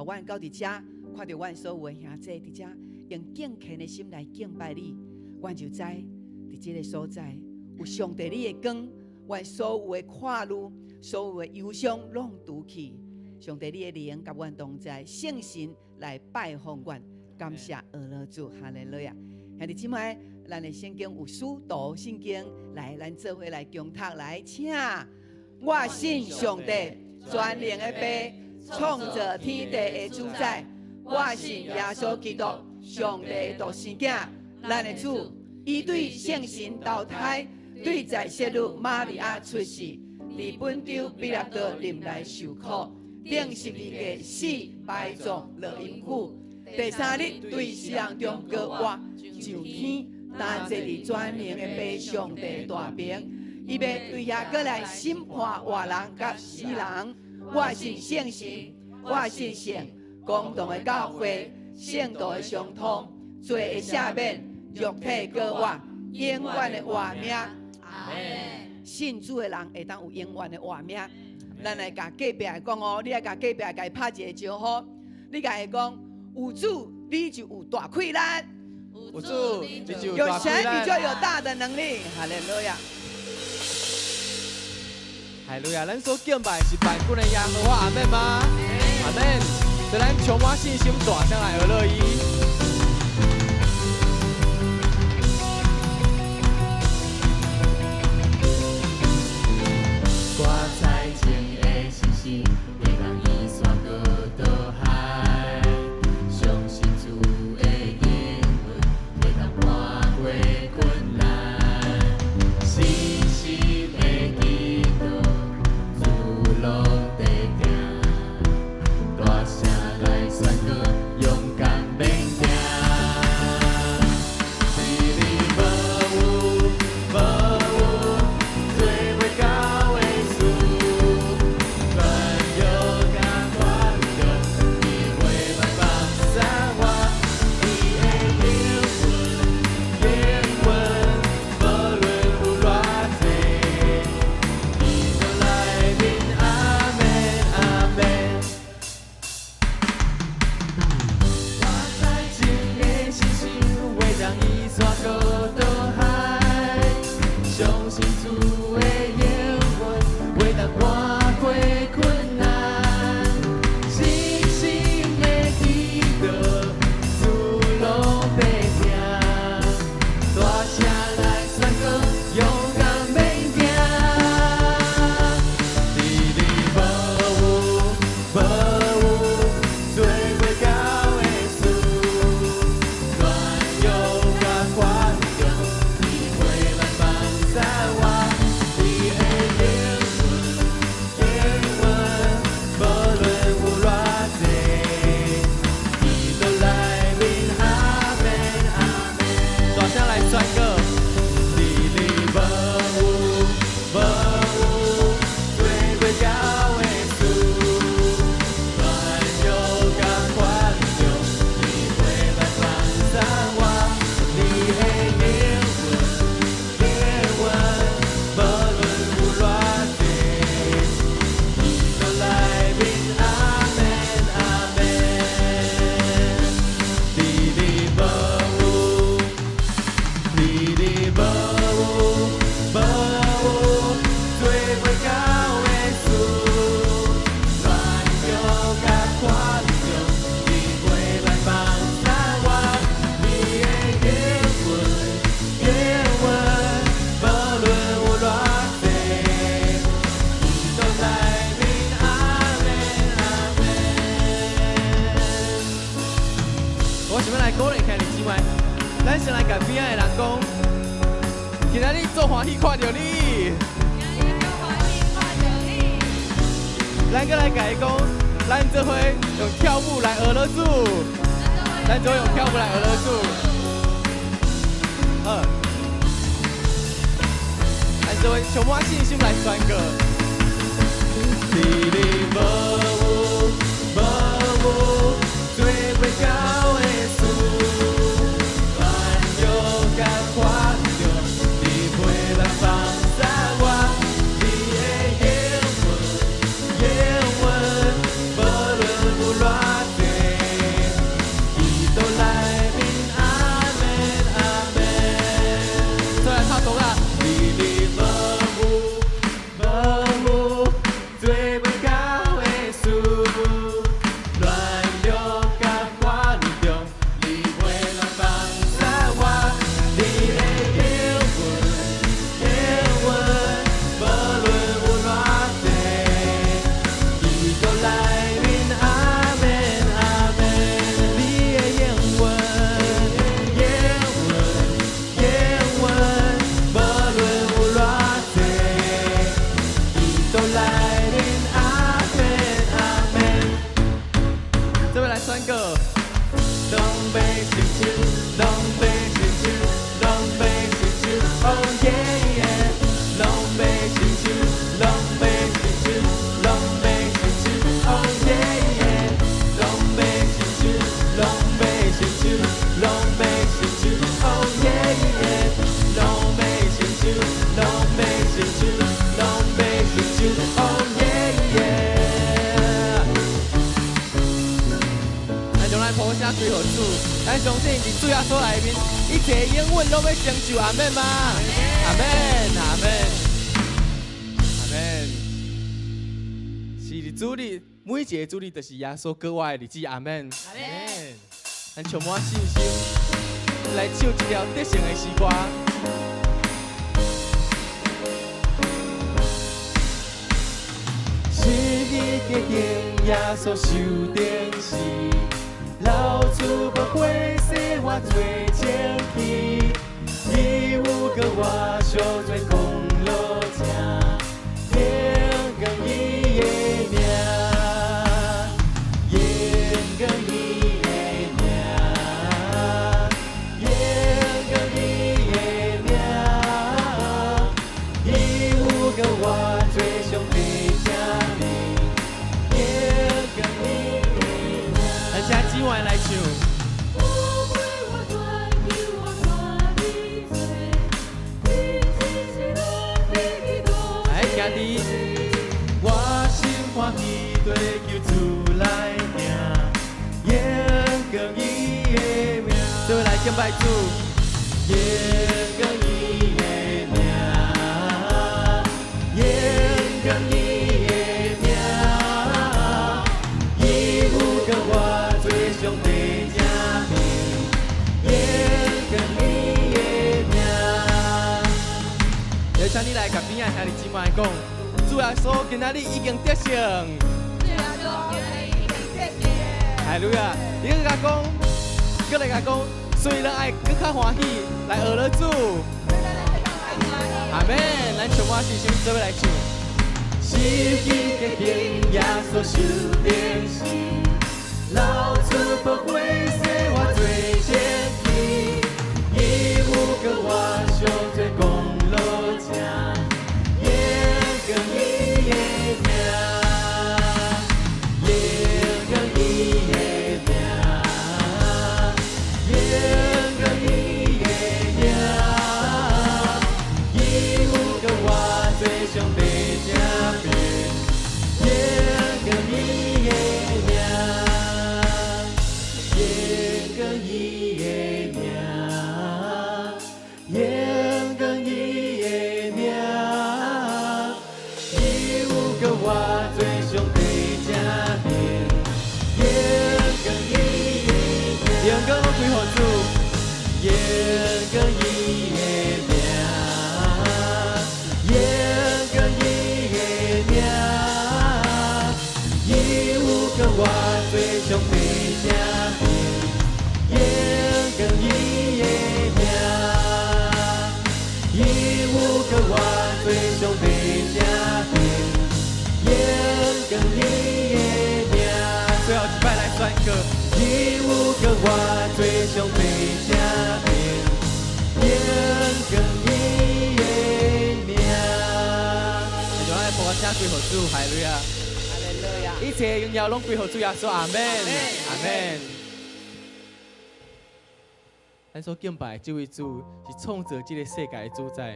予阮到佇遮，看著阮所有的兄弟佇遮，用敬虔的心來敬拜你，阮就知佇這个所在有上帝你的光，阮所有的苦慮、所有的憂傷攏除去。上帝你的靈佮阮同在，聖神來拜訪阮，感謝阿樂主，哈利路亞。兄弟姊妹，咱的聖經有使徒信經，來，咱做伙來共讀來，請。我信上帝，全能的父，創造天地的主宰。我信耶穌基督，上帝的獨生囝，咱的主。伊對聖神投胎，對在聖女瑪利亞出世，佇本丟彼拉多臨來受苦，釘十字架死埋葬落陰府，第三日對死人中閣活，上天，擔坐佇全能的父上帝大爿。伊欲對遐閣來審判活人佮死人。我信聖神，我信聖公同的教會，聖徒的相通，罪的赦免，肉體閣活，永遠的活命。阿們。信主的人會當有永遠的活命。咱來共隔壁的講哦，你來共隔壁共伊拍一个招呼，你共伊講，有主你就有大氣力，有主你就有神你就有大的能力。哈利路亞。哈利路亞，咱所敬拜的是萬軍的耶和華，阿們嗎？阿們。所以咱充滿信心，大聲來學樂伊。我在前的信心，會當移山閣倒海，相信主的應允，會當跨過困難。信心的祈禱，主攏在聽，大聲來宣告，勇敢免驚。這裡無有無有做袂到的事，軟弱佮困中，你袂捌放捨我。你的應允，應允，無論有偌濟，基督內面，阿們阿們。我在真的信心，會當移山閣倒海，相信主的應允，會當跨過困難。信心的祈禱，主攏在聽，大聲來宣告，勇敢免驚。這裡無有無有做袂到的事，軟弱佮困中，你袂捌放捨我。你的應允，應允，無論有偌濟，基督內面，阿們阿們。大聲來宣告，這裡無有無有做袂到的事，軟弱佮困中，你袂捌放捨我。你的應允，應允，無論有偌濟，基督內面，阿們阿們。這裡無有，這裡無有無有做袂到的事，軟弱佮困中，你袂捌放捨我。你的應允，應允，無論有偌濟，基督內面，阿們阿們。我想欲來鼓勵兄弟姊妹，咱先來共邊仔的人講，今仔日足歡喜看著你。今日足歡喜看著你。咱閣來共伊講，咱做伙用跳舞來學樂主，咱做伙用跳舞來學樂主。好，咱做伙充滿信心來宣告。這裡無有無有做袂到的事，軟弱佮困中，你袂捌放捨我。你的應允，應允，無論有偌濟，來宣告。攏欲親像，攏欲親像，攏欲親像，Oh yeah！攏欲親像，攏欲親像，攏欲親像，Oh yeah！攏欲親像，攏欲親像，攏欲親像，Oh yeah！攏欲親像，攏欲親像，攏欲親像，Oh yeah！咱將咱普聲歸予主，咱相信佇主耶穌內面，一切永遠攏欲成就，阿們嗎？阿們，阿們，阿們。是佇主日，每一个主日就是耶穌閣活的日子，阿們。阿們。咱充滿信心來唱這條得勝的詩歌。十字架頂，耶穌受釘死，流出寶血，洗我罪清氣。伊有閣活，相做功勞者，榮光伊的名，榮光伊的名，榮光伊的名。伊有閣活，做上帝正面，榮光伊的名。咱請姊妹來唱。有陪我轉，救我脫離罪，日子是攏伫基督。來，兄弟。我心歡喜對救主來行，榮光伊的名，做伙來敬拜主。榮光伊的名，榮光伊的名，伊有閣活做上帝正面，榮光伊的名。邀請你來共邊仔兄弟姊妹講，主耶穌今仔日已經得勝。主耶穌今仔日已經得勝。哈利路亞！你閣共講，閣來共講，所以咱愛閣較歡喜來學了主。阿們，咱充滿信心做伙來唱。十字架頂，耶穌受釘死，流出寶血，洗我罪清氣。伊有閣活，上做功勞者，榮光伊的名，榮光伊的名，榮光伊的名。伊有閣活，做上帝正面，榮光伊的名，榮光伊的名，榮光伊的名。伊有閣活，做上帝正面，榮光伊的名。榮光攏歸予主，榮光伊的名，榮光伊的名，伊有閣活，做上帝正面，榮光伊的名，伊有閣活，做上帝正面，榮光伊的名。最後一擺來宣告。伊有閣活，做上帝正面，榮光伊的名。讓咱噗仔聲歸予主，哈利路亞！哈利路亞。一切榮耀攏歸予主耶穌，阿們，阿們。咱所敬拜的這位主是創造這个世界的主宰，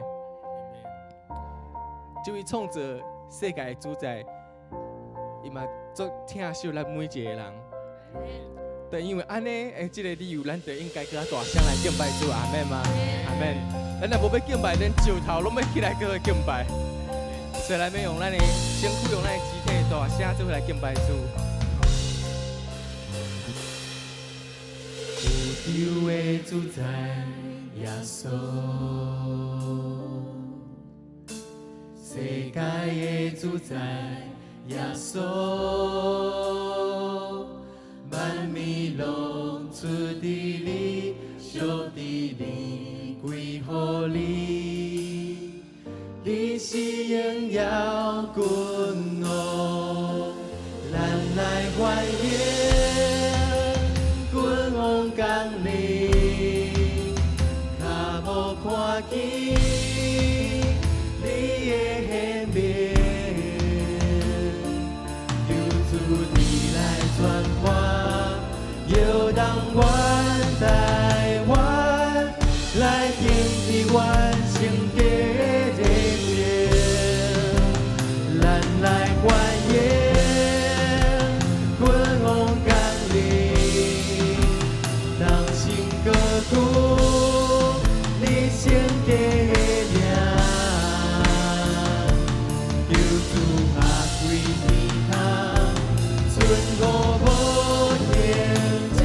這位創造世界的主宰，伊嘛足疼惜咱每一个人。就因為按呢的這个理由，咱就應該閣較大聲來敬拜主，阿們嗎？阿們。咱若無欲敬拜，連石頭攏欲起來閣來敬拜。所以咱欲用咱的身軀，用咱的肢體大聲做伙來敬拜主。宇宙的主宰耶穌，世界的主宰耶穌，萬物攏出佇你，屬佇你，歸予你，你是榮耀君王，咱來歡迎。降臨，較無看見你的顯明，求主你來轉化，搖動阮台灣，來興起阮聖潔的熱情，咱來歡迎君王降臨，同聲高舉你聖潔的名，求主拍開天窗，春雨無停止，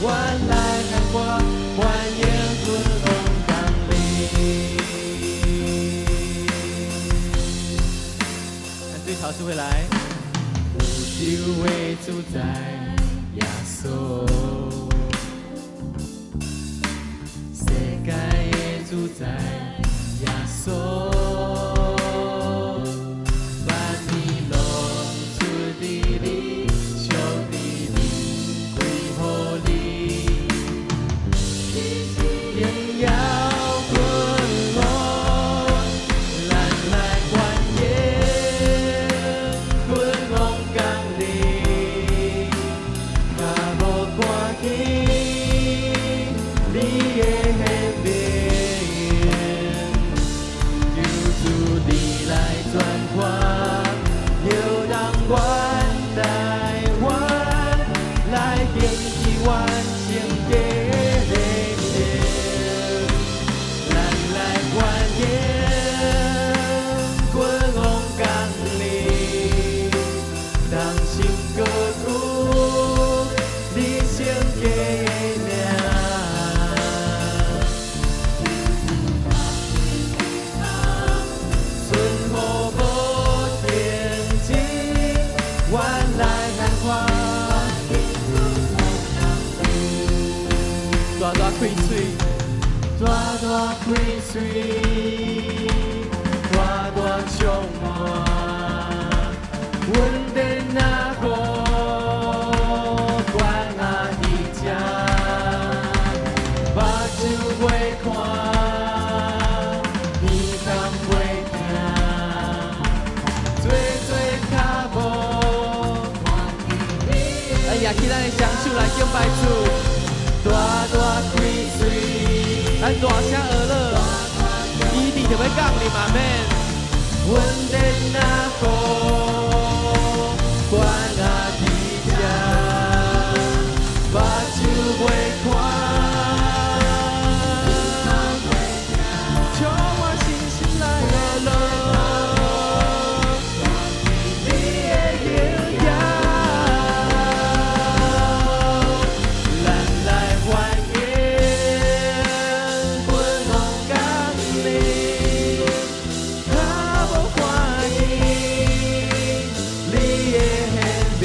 阮來喊歌歡迎君王降臨。咱對頭出回來。宇宙的主宰耶穌，世界的主宰耶穌，萬民攏出佇你，上帝你歸予你，榮耀君王，咱來歡迎君王降臨，較無看見你的顯明，求主你來轉化，搖動阮台灣，來興起阮聖潔的熱情，咱來歡迎君王降臨，同聲高舉你聖潔的名。春雨無停止，阮來喊歌。大大開喙，大大開喙，大大充滿，恩典若雨，懸仔佇這，目睭袂看，耳孔袂聽，做做跤步。咱舉起咱的雙手來敬拜主，大大開喙，咱大聲學樂，醫治就欲降臨，阿們。恩典若雨，懸仔佇這，目睭袂看，充滿信心來學樂。你的榮耀，咱來歡迎君王降臨，較無看見你的顯明，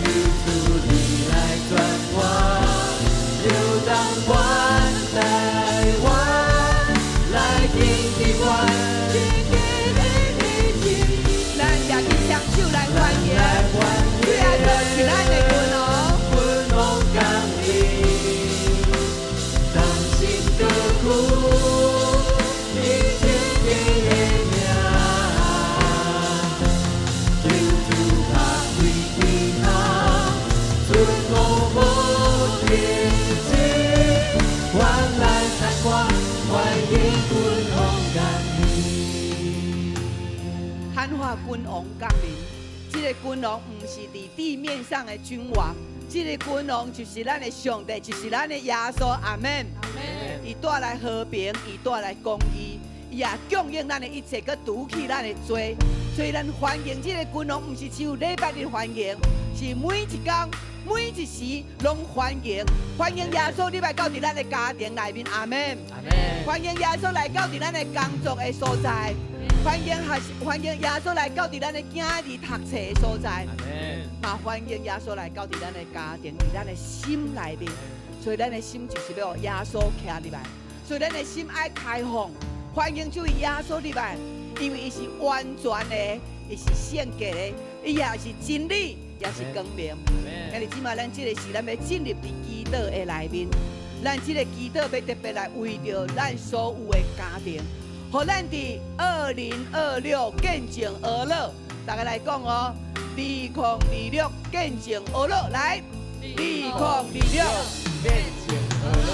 求主你來轉化，搖動阮台灣，來興起阮。咱舉起雙手來歡迎，來歡主耶穌是咱的君王。君王降臨，同聲高舉你聖潔的名，求主拍開天窗，春雨無停止，阮來喊歌歡迎君王降臨。喊話君王降臨，這個君王毋是佇地面上的君王，這個君王就是咱的上帝，就是咱的耶穌。阿們。伊帶來和平，伊帶來公義，伊也供應咱的一切，閣除去咱的罪。所以咱歡迎這個君王，毋是只有禮拜日歡迎，是每一工、每一時攏歡迎。歡迎耶穌入來到佇咱的家庭內面，阿們。阿們。歡迎耶穌來到佇咱的工作的所在，歡迎耶穌來到佇咱的囝兒讀冊的所在，阿們。嘛歡迎耶穌來到佇咱的家庭，佇咱的心內面。所以咱的心就是欲予耶穌徛入來，所以咱的心愛開放，歡迎這位耶穌入來，因為伊是完全的，伊是聖潔的，伊也是真理，也是光明。兄弟姊妹，咱這個時，咱欲進入佇祈禱的內面。咱這个祈禱欲特別來為著咱所有的家庭，予咱佇2026見證呵樂，大家來講哦，2026見證呵樂，來，2026 見證呵樂。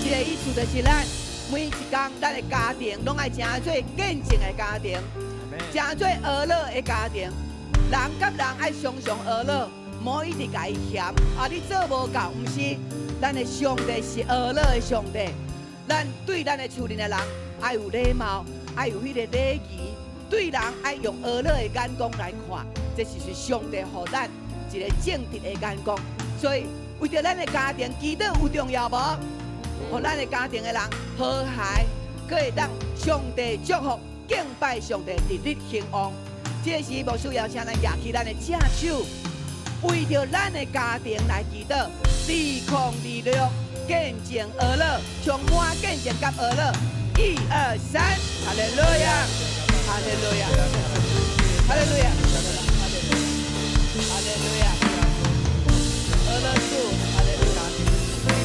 這个意思就是咱每一工，咱的家庭攏愛成做見證的家庭，成做呵樂的家庭。人佮人愛常常呵樂，莫一直共伊嫌啊！你做無夠，毋是？咱的上帝是呵樂的上帝，咱對咱的厝裡的人愛有禮貌，愛有彼个禮儀，對人愛用呵樂的眼光來看，這就是上帝予咱一个正直的眼光。所以，為著咱的家庭祈禱有重要無？予咱的家庭的人和諧，閣會當上帝祝福，敬拜上帝，日日興旺。這个時牧師邀請咱舉起咱的正手，為著咱的家庭來祈禱。2026見證呵樂，充滿見證佮呵樂。一二三，哈利路亞，哈利路亞，哈利路亞，哈利路亞，呵樂主，哈利路亞，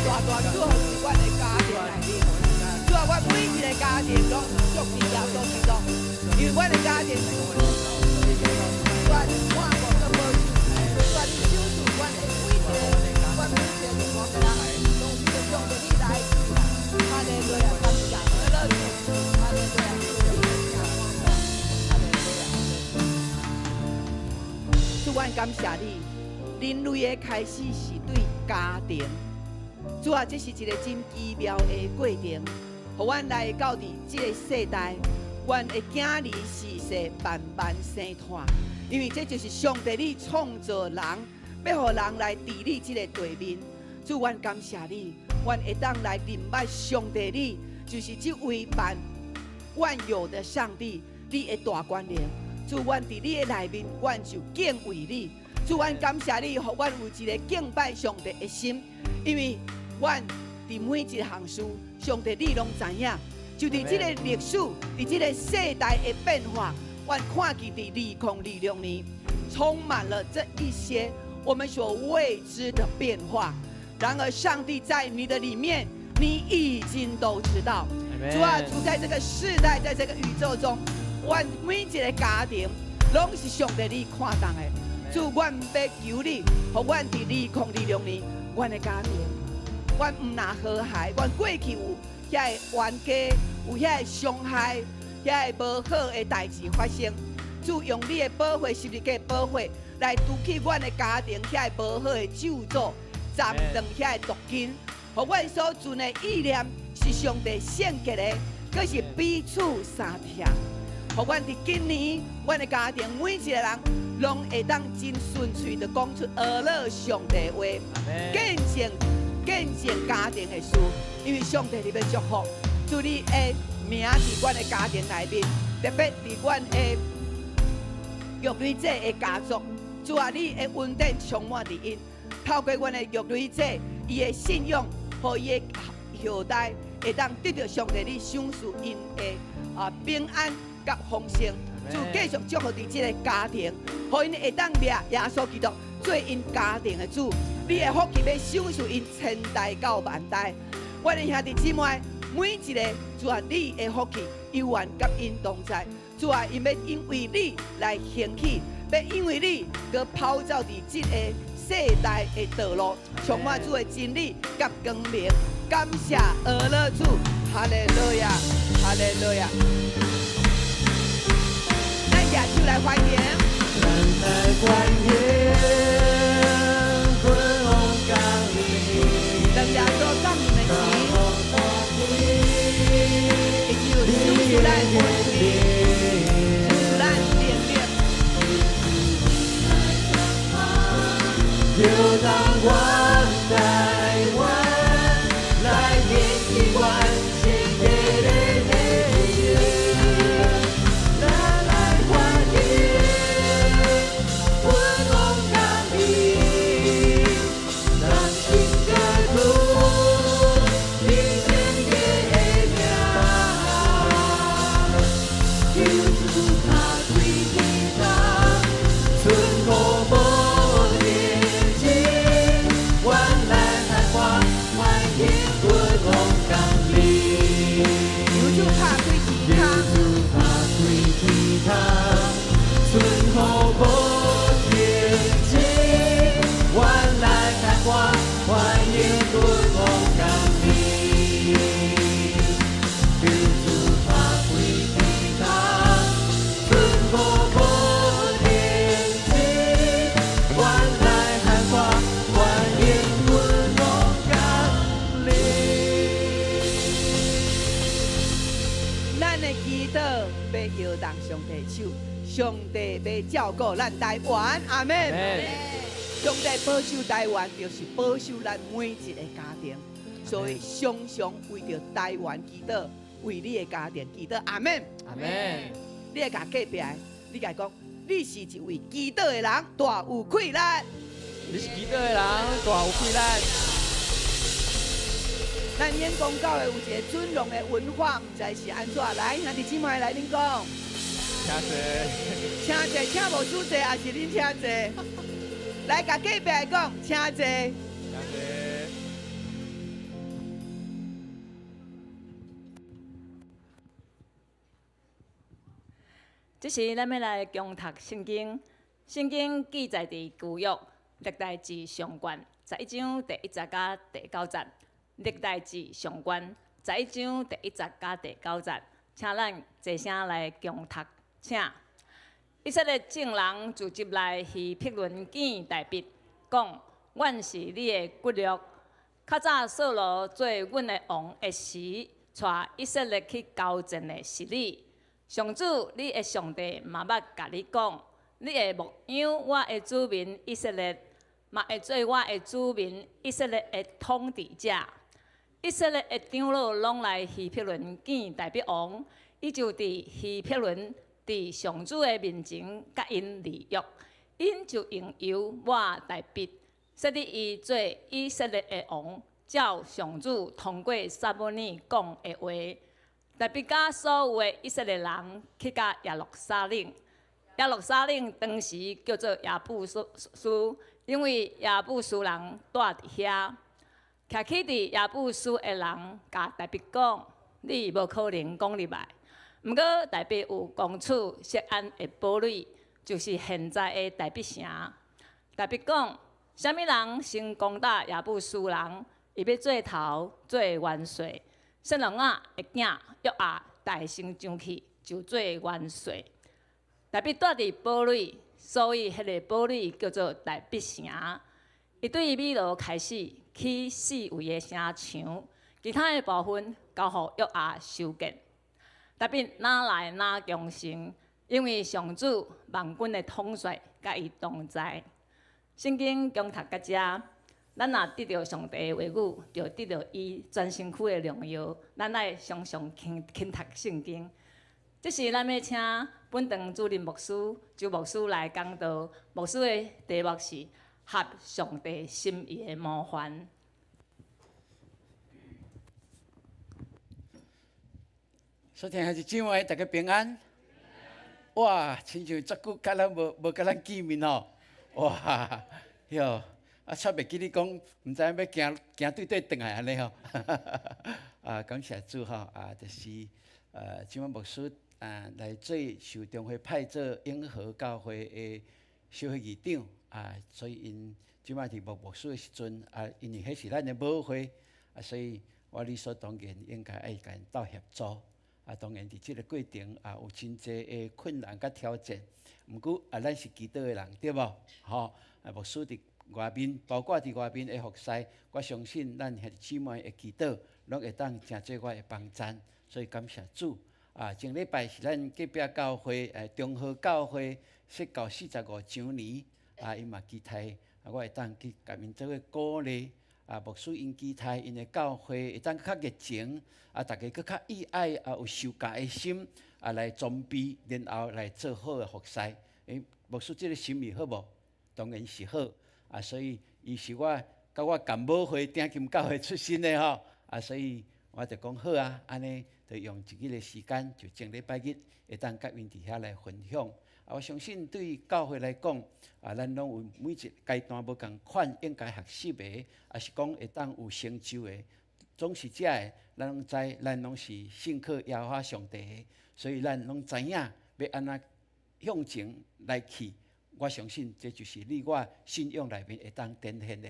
大大祝福佇阮的家庭內面。主啊，阮每一个家庭攏祝福耶穌基督，因為阮的家庭，主啊，你看顧佮保守，主啊，你賞賜阮的每一个，阮每一個地方的人，攏是上帝你來，哈利路亞，感謝呵樂主，哈利路亞，哈利路亞。主，阮感謝你，人類的開始是對家庭。主啊，這是一个真奇妙的過程，予阮來到佇這个世代，阮的囝兒序細慢慢生湠，因為這就是上帝你創造人，欲予人來治理這个地面。主，阮感謝你，阮會當來認捌上帝你，就是這位萬萬有的上帝，你的大權能。主，阮佇你的內面，阮就敬畏你。主，阮感謝你，予阮有一个敬拜上帝的心，因為阮佇每一項事，上帝你攏知影。就佇這个歷史，佇這个世代的變化，阮看見佇2026年，充滿了這一些我們所未知的變化。然而，上帝在你的裡面，你已經都知道。主啊，主在這個世代，在這個宇宙中，阮每一个家庭，攏是上帝你看重的。主，阮欲求你，予阮佇2026年，阮的家庭，阮毋若和諧，阮過去有遐个冤家，有遐个傷害，遐个無好的代誌發生。主用你的寶血，十字架寶血來除去阮的家庭遐个無好的咒詛，斬斷遐个毒根，予阮所存的意念是上帝聖潔的，閣是彼此相疼。予阮佇今年，阮的家庭每一个人攏會當真純粹的講出呵樂上帝話，見證見證家庭的事，因為上帝你欲祝福，主你的名佇阮的家庭內面，特別佇阮的玉女姐的家族，主啊，你的恩典充滿佇𪜶，透過阮的玉女姐，伊的信仰予伊的後代會當得著上帝你賞賜𪜶的平安佮豐盛。主繼續祝福佇這个家庭，予𪜶會當掠耶穌基督做𪜶家庭的主。你的福氣欲賞賜𪜶千代到萬代。阮的兄弟姊妹，每一个主啊，你的福氣永遠佮𪜶同在。主啊，𪜶欲因為你來興起，欲因為你閣跑走佇這個世代的道路，充滿主的真理佮光明。感謝呵樂主，哈利路亞，哈利路亞。咱舉手來歡迎。咱來歡迎君王降臨，當耶穌降臨的時，伊就賞賜咱權柄，賞賜咱能力。就當阮台灣來掀起阮聖潔的領袖，咱來歡迎君王降臨，咱心國土，你聖潔的名，求主打開天窗，春雨無停止。帝的手，上帝欲照顧咱台灣，阿們。上帝保守台灣，就是保守咱每一个家庭，所以常常為著台灣祈禱，為你的家庭祈禱，阿們。阿們。你會共隔壁的，你共伊講，你是一位祈禱的人，大有氣力。你是祈禱的人，大有氣力。咱演講教會有一个尊榮的文化，毋知是按怎來？兄弟姊妹來，恁講。請坐。請坐，請無主坐，抑是恁請坐？來，共隔壁的講，請坐。請坐。這時，咱欲來恭讀聖經。聖經記載佇舊約歷代志上卷11章第1節佮第9節。歷代志上卷11章第1節佮第9節，請咱齊聲來恭讀，請。以色列眾人聚集來希伯崙見大衛，講：阮是你的骨肉。較早掃羅做阮的王的時，帶以色列去交戰的是你。上主，你的上帝嘛捌共你講，你會牧養我的子民以色列，嘛會做我的子民以色列的統治者。以色列的長老攏來希伯崙見大衛王，伊就佇希伯崙佇上主的面前佮𪜶立約，𪜶就用油抹大衛，設立伊做以色列的王，照上主通過撒母耳講的話。大衛佮所有的以色列人去到耶路撒冷，耶路撒冷當時叫做耶布斯，因為耶布斯人住佇遐。徛起佇耶布斯的人，共大衛講：你無可能攻入來。毋過大衛有攻取錫安的堡壘，就是現在的大衛城。大衛講：啥物人先攻打耶布斯人，伊欲做頭做元帥。洗魯雅的囝約押代先上去，就做元帥。大衛住佇堡壘，所以彼个堡壘叫做大衛城。伊對米羅開始起四圍的城牆，其他的部分交予約押修建。大衛愈來愈強盛，因為上主萬軍的統帥佮伊同在。聖經恭讀到遮，咱若得著上帝的話語，就得著伊全身軀的榮耀。咱愛常常勤勤讀聖經。這時，咱欲請本堂主任牧師周牧師來講道。牧師的題目是合上帝心意的模範。所聽兄弟姊妹，大家平安。哇，親像足久佮咱無無佮咱見面吼，哇，喲，啊，煞袂記你講，毋知影欲行行對佗轉來按呢吼。啊，感謝主吼，啊，就是這擺牧師啊來做受中會派做永和教會的小會議長啊，所以𪜶這擺佇牧牧師的時陣啊，因為彼是咱的母會啊，所以我理所當然應該愛共𪜶鬥協助。啊，當然佇這个過程也有真濟的困難佮挑戰，毋過啊，咱是祈禱的人，對無？吼，啊，牧師佇外面，包括佇外面的服侍，我相信咱兄弟姊妹的祈禱，攏會當誠濟我的幫贊，所以感謝主。啊，前禮拜是咱隔壁教會中和教會設教45週年，啊，𪜶嘛期待啊，我會當去共𪜶做伙鼓勵。啊，牧師𪜶期待𪜶的教會會當較熱情，啊，逐家閣較意愛，啊，有受教的心，啊，來裝備，然後來做好的服侍。欸，牧師這个心意好無？當然是好。啊，所以伊是我佮我仝母會鼎金教會出身的吼，啊，所以我就講好啊，按呢就用一日的時間，就前禮拜日會當佮𪜶佇遐來分享。啊，我相信對教會來講，啊，咱攏有每一階段無仝款應該學習的，抑是講會當有成就的，總是這个，咱攏知，咱攏是信靠耶和華上帝的，所以咱攏知影欲按怎向前來去。我相信這就是你我信仰內面會當展現的。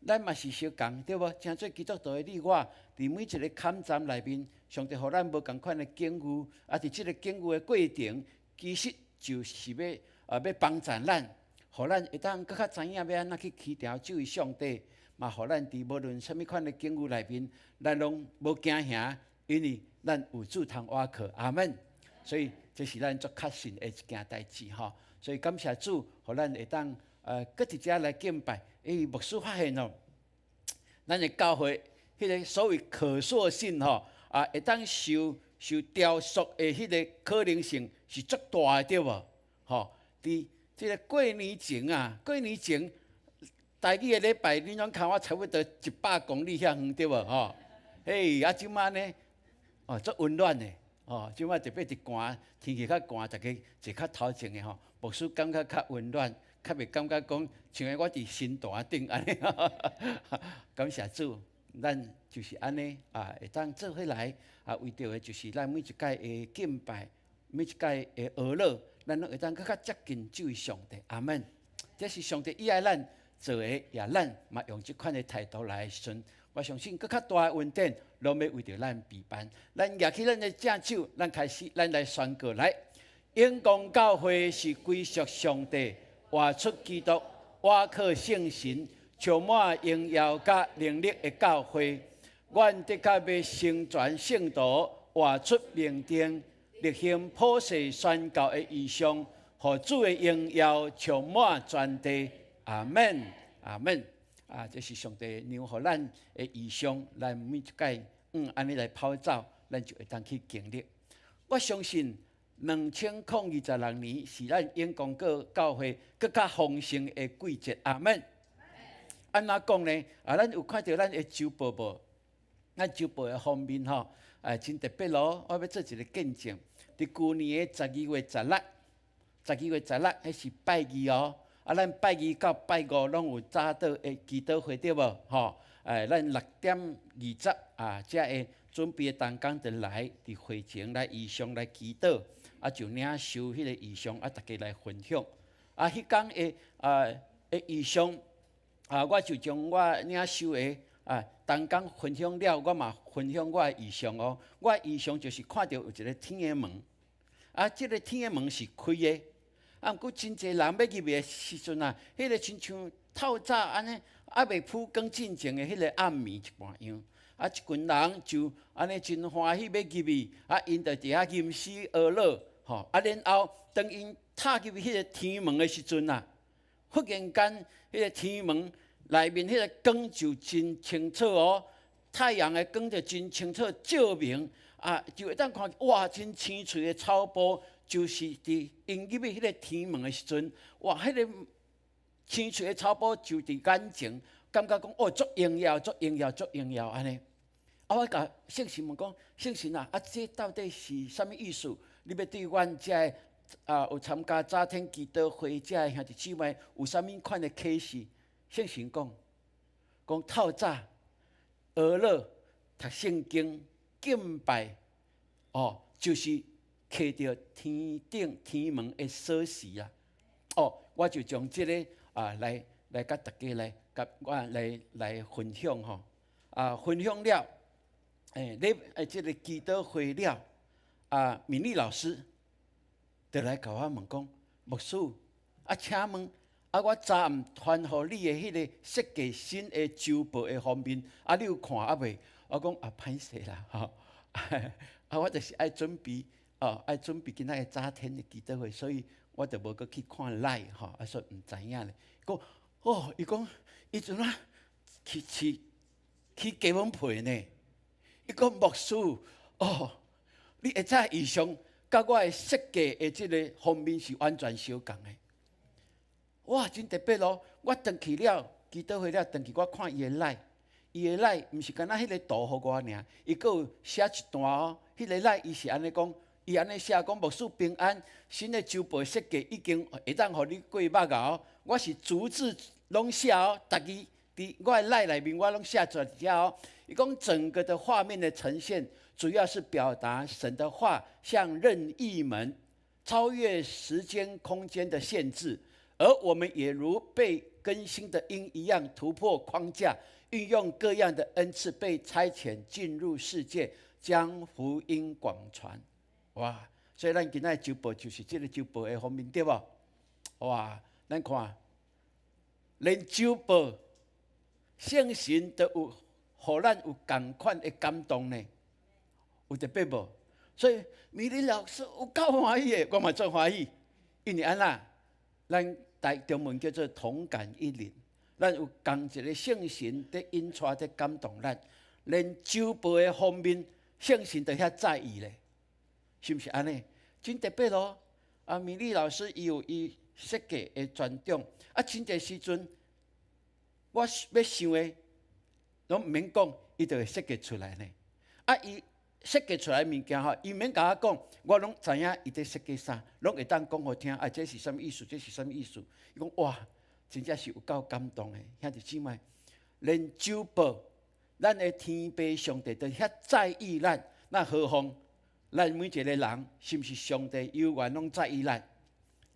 咱嘛是相仝，對無？成做基督徒的你我，佇每一个坎站內面，上帝予咱無仝款的境遇，啊，佇這个境遇的過程，其實就是欲啊，欲幫助咱，予咱會當閣較知影欲按怎去祈求這位上帝，嘛，予咱佇無論啥物款的境遇內面，咱攏無驚嚇，因為咱有主通倚靠。阿們。所以，這是咱足確信的一件代誌吼。所以感謝主，予咱會當閣佇遮來敬拜。欸，牧師發現哦，咱的教會彼个所謂可塑性吼，啊，會當受雕塑的彼个可能性是足大的，對無？吼，佇這个過年前啊，過年前，台語的禮拜，恁攏看我差不多100公里遐遠，對無？吼，嘿，啊，這擺呢，哦，足溫暖的，哦，這擺特別佇寒，天氣較寒，逐家坐較頭前的吼，牧師感覺較溫暖，較袂感覺講像我佇神壇頂按呢。感謝主，咱就是按呢啊，會當做伙來啊，為著的就是咱每一擺的敬拜，每一擺的哀樂，咱攏會當閣較接近這位上帝。阿門。這是上帝伊愛咱做的，也咱嘛用這款的態度來的時陣，我相信閣較大的恩典攏欲為著咱備辦。咱舉起咱的正手，咱開始，咱來宣告來。永光教會是歸屬上帝，活出基督，倚靠聖神，充滿榮耀佮能力的教會。阮的確欲成全聖徒，活出命定，力行普世宣教的異象，予主的榮耀充滿全地。阿門，阿門。啊，這是上帝留予咱的異象，咱每一擺按呢來跑走，咱就會當去經歷。我相信2026年是咱永光教會閣較豐盛的季節。阿門。按怎講呢？啊，咱有看著咱的週報無？咱週報的封面吼，啊，真特別咯。我欲做一个見證。佇舊年的十二月十六，十二月十六，彼是拜二哦。啊，咱拜二到拜五攏有早禱的祈禱會對無？吼，哎，咱6點20啊，才會準備的同工就來佇會前來異象來祈禱，啊，就領受彼个異象，啊，逐家來分享。啊，彼工的啊的異象，啊，我就將我領受的啊，同工分享了，我嘛分享我的異象哦。我的異象就是看著有一个天的門，啊，這个天的門是開的，啊，毋過真濟人欲入去的時陣啊，彼个親像透早按呢，猶未曝光進前的彼个暗暝一般樣。啊，一群人就按呢真歡喜欲入去，啊，𪜶就佇遐吟詩哀樂，吼，啊，然後當𪜶踏入去彼个天門的時陣啊，忽然間彼个天門內面彼个光就真清楚哦，太陽的光就真清楚照明，啊，就會當看哇，真青翠的草埔，就是佇𪜶入去彼个天門的時陣，哇，彼个青翠的草埔就佇眼前，感覺講哦，足榮耀，足榮耀，足榮耀按呢。啊，我共聖神問講，聖神啊，啊，這到底是啥物意思？你欲對阮遮的啊有參加早天祈禱會遮的兄弟姊妹有啥物款的啟示？聖神講，講透早哀樂讀聖經敬拜，哦，就是揢著天頂天門的鎖匙啊！哦，我就將這个啊來共大家來共我來分享吼。啊，分享了，欸，你欸，這个祈禱會了，啊，敏麗老師就來共我問講，牧師，啊，請問，啊，我昨暗傳予你的彼个設計新的週報的封面，啊，你有看猶未？我講啊，歹勢啦，吼，啊，我就是愛準備，哦，愛準備今仔日早天的祈禱會，所以我就無閣去看 LINE 吼，啊，所以毋知影咧。講，哦，伊講，伊陣啊去雞毛皮呢？伊講牧師，哦，你下早異象，佮我的設計的這个封面是完全相仝的。哇，真特別咯！我轉去了，祈禱會了，轉去我看伊的 LINE，伊的 LINE 毋是干焦彼个圖予我爾，伊閣有寫一段哦。彼个 LINE 伊是按呢講，伊按呢寫講牧師平安，新的週報設計已經會當予你過目哦。我是逐字攏寫哦，逐字佇我的 LINE 內面我攏寫出來佇遮哦。伊講整個的畫面的呈現，主要是表達神的話像任意門，超越時間空間的限制，而我們也如被更新的鷹一樣突破框架，運用各樣的恩賜被差遣進入世界，將福音廣傳。哇！所以咱今仔日週報就是這个週報的封面對無？哇！咱看，連週報聖神都有，予咱有仝款的感動呢，有特別無？所以美麗老師有夠歡喜的，我嘛足歡喜，因為按怎，咱台中文叫做同感一靈，咱有仝一个聖神佇引帶、佇感動咱，連週報的封面，聖神都遐在意咧，是毋是按呢？真特別咯！啊，美麗老師伊有伊設計的專長，啊，真濟時陣我欲想的，攏毋免講，伊就會設計出來呢。啊，伊設計出來的物件吼，伊毋免共我講，我攏知影伊佇設計啥，攏會當講予聽。啊，這是啥物意思？這是啥物意思？伊講哇，真正是有夠感動的，兄弟姊妹，連週報，咱的天父上帝都遐在意咱，那何況咱每一個人，是毋是上帝猶原攏在意咱？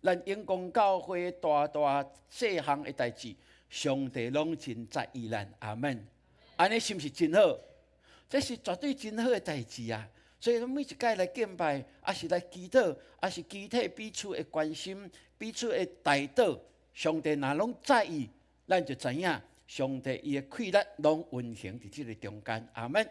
咱永光教會大大細項的代誌，上帝攏真在意咱。阿門。按呢是毋是真好？這是絕對真好的代誌啊！所以每一擺來敬拜，抑是來祈禱，抑是肢體彼此的關心、彼此的代禱，上帝若攏在意，咱就知影上帝伊的氣力攏運行佇這个中間。阿門。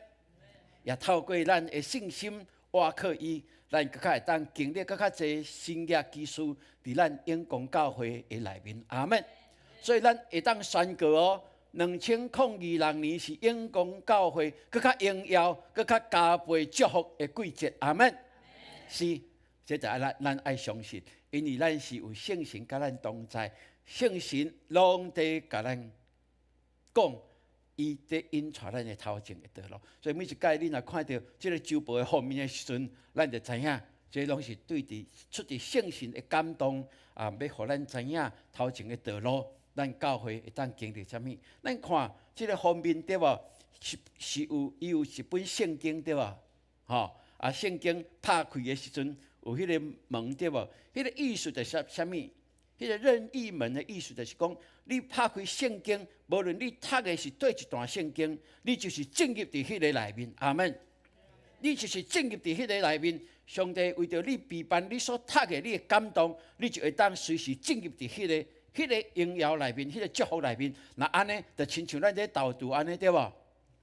也透過咱的信心倚靠伊，咱閣較會當經歷閣較濟神蹟奇事佇咱永光教會的內面。阿門。所以咱會當宣告哦，2026年是永光教會閣較榮耀、閣較加倍祝福的季節。阿門。是，這就愛咱咱愛相信，因為咱是有聖神佮咱同在，聖神攏佇共咱講，伊佇引帶咱的頭前的道路。所以每一擺你若看著這个週報的封面的時陣，咱就知影，這攏是對佇出自聖神的感動啊，欲予咱知影頭前的道路。咱教會會當經歷啥物？咱看這个封面對無？是是有伊有一本聖經對無？吼啊！聖經拍開的時陣有彼个門對無？彼个意思就是啥物？彼个任意門的意思就是講，你拍開聖經，無論你讀的是佗一段聖經，你就是進入佇彼个內面。阿門。你就是進入佇彼个內面，上帝為著你備辦你所讀的，你的感動，你就會當隨時進入佇彼个榮耀內面，彼个祝福內面。若按呢，就親像咱這導讀按呢，對無？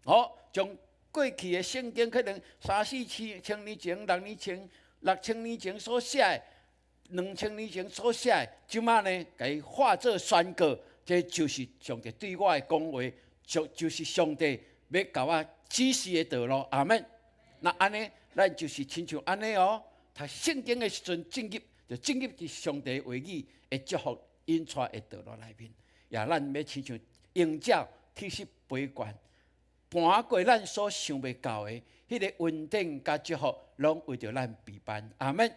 好，將過去的聖經可能三四千年前、6年前、6000年前所寫的，2000年前所寫的，這馬呢，共伊化做宣告，這就是上帝對我的講話，就是上帝欲共我指示的道路。阿門。若按呢，咱就是親像按呢哦，讀聖經的時陣進入，就進入佇上帝話語的祝福引帶的道路內面，也咱欲親像鷹鳥鐵爍飛懸，盤過咱所想袂到的彼个恩典佮祝福，攏為著咱備辦。阿門。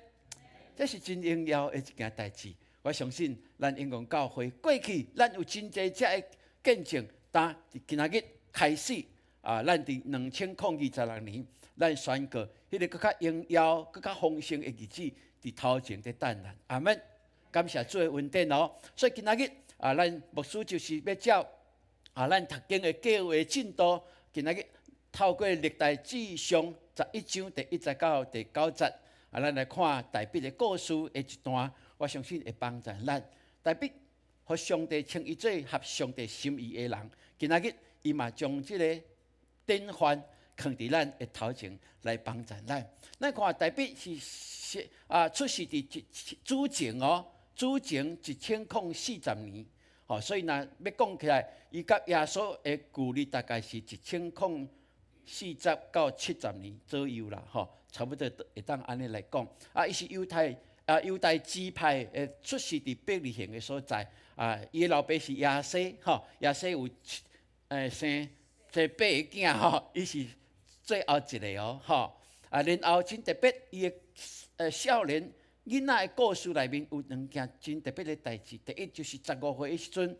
這是真榮耀的一件代誌。我相信咱永光教會過去，咱有真濟遮的見證。但今仔日開始啊，咱佇2026年，咱宣告彼个閣較榮耀、閣較豐盛的日子，佇頭前佇等咱。阿門。感謝主的恩典哦。所以今仔日啊，咱牧師就是欲照啊，咱讀經的計劃進度，今仔日透過歷代志上11章第1節到第9節，啊，咱來看大衛的故事的一段，我相信會幫助咱。大衛予上帝稱伊做合上帝心意的人，今仔日伊嘛將這个典範囥佇咱的頭前來幫助咱。咱看大衛是啊，出世佇主前哦，主前1040年，吼，所以若欲講起來，伊佮耶穌的距離大概是1040到70年左右啦，吼，差不多會當按呢來講。啊，伊是猶太啊，猶大支派的，出世佇伯利恆的所在。啊，伊的老爸是耶西，吼，耶西有生八個囝，吼，伊是最後一个哦，吼。啊，然後真特別，伊的少年囡仔的故事內面有兩件真特別的代誌。第一就是15歲的時陣，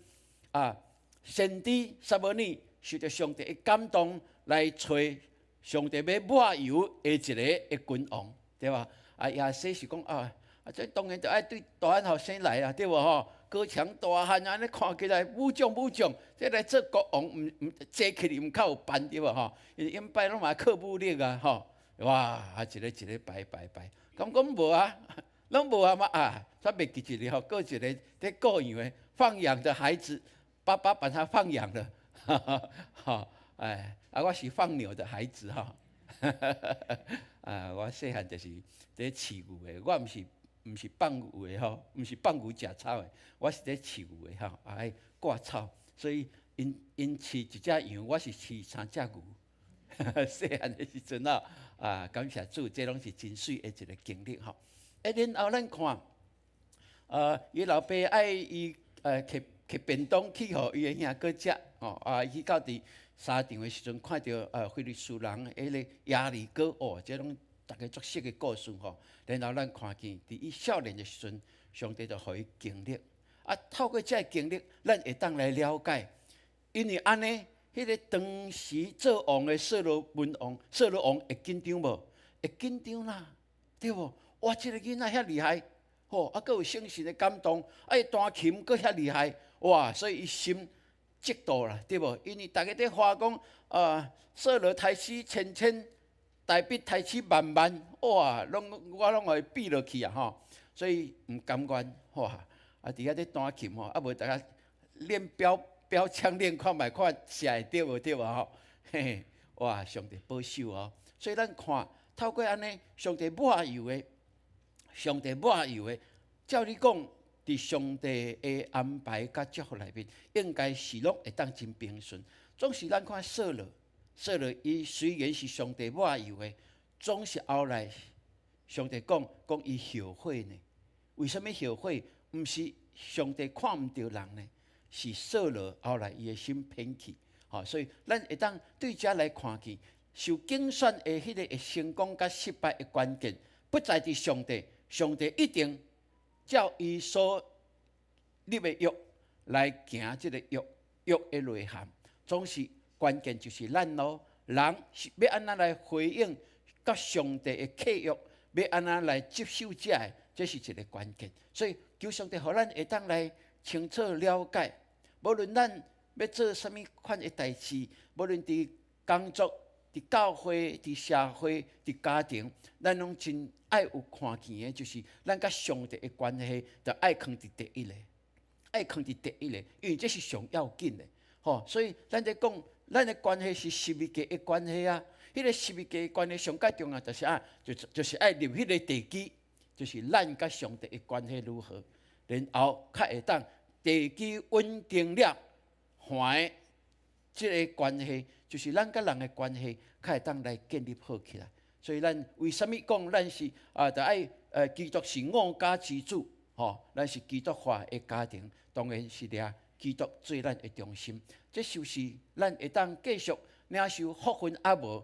啊，先知撒母耳受著上帝的感動來揣上帝欲抹油的一个的君王，對吧？啊，耶西是講啊，啊，這當然就愛對大漢後生來啊，對無吼？高強大漢按呢看起來武將武將，這來做國王毋毋坐起來毋較有範對無吼？因為以擺攏嘛靠武力啊，吼！哇，啊一个一个排排排，敢講無啊？攏無啊嘛啊！煞袂記一个吼，閣一个佇顧羊的放羊的孩子，爸爸把他放養了，哈哈，吼，哎，啊，我是放牛的孩子哈。啊，我細漢就是佇飼牛的，我毋是放牛的吼，毋是放牛食草的，我是佇飼牛的吼，愛割草，所以𪜶飼一隻羊，我是飼三隻牛。細漢的時陣啊，啊，感謝主，這攏是真媠的一個經歷吼。欸，然後咱看，伊老爸愛伊提提便當去予伊的兄哥食，吼啊，伊去到佇沙場的時陣，看著非利士人彼个耶利哥，哦，這攏逐家足熟的故事吼。然後咱看見，佇伊少年的時陣，上帝就予伊經歷。啊，透過這个經歷，咱會當來了解，因為按呢，彼個當時做王的掃羅文王，掃羅王會緊張無？會緊張啦，對無？哇，這個囡仔遐厲害，吼，啊，閣有聖神的感動，啊，伊彈琴閣遐厲害，哇！所以伊心嫉妒啦，對無？因為逐家佇話講，啊，掃羅刣死千千，大衛刣死萬萬，哇！攏我攏予伊比落去啊，吼！所以毋甘願，哇！啊，佇遐咧彈琴吼，啊無逐家練標標槍練看覓，看射會著無著啊吼？嘿嘿，哇！上帝保守哦，所以咱看透過按呢，上帝抹油的，上帝抹油的，照理講，佇上帝的安排佮祝福內面，應該是攏會當真平順。總是咱看掃羅，掃羅伊雖然是上帝抹油的，總是後來上帝講講伊後悔呢？為啥物後悔？毋是上帝看毋著人呢？是掃羅後來伊的心偏去，吼，所以咱會當對遮來看見，受揀選的彼個會成功佮失敗的關鍵，不在佇上帝，上帝一定照伊所立的約來行這個約約的內涵，總是關鍵就是咱咯，人是欲按怎來回應佮上帝的契約，欲按怎來接受這个，這是一個關鍵。所以求上帝予咱會當來清楚了解，無論咱欲做啥物款的代誌，無論佇工作、佇教會、佇社會、佇家庭，咱攏真愛有看見的，就是咱佮上帝的關係，就愛囥佇第一个，愛囥佇第一个，因為這是上要緊的，吼。所以咱咧講，咱的關係是十字架的關係啊。彼個十字架的關係上蓋重要，就是啊，就是愛立彼個地基，就是咱佮上帝的關係如何，然後較會當地基穩定了，還的這個關係，就是咱佮人的關係，較會當來建立好起來。所以咱為啥物講咱是啊？就愛基督是五家之主，吼，咱是基督化的家庭，當然是掠基督做咱的中心。這就是咱會當繼續領受福分抑無？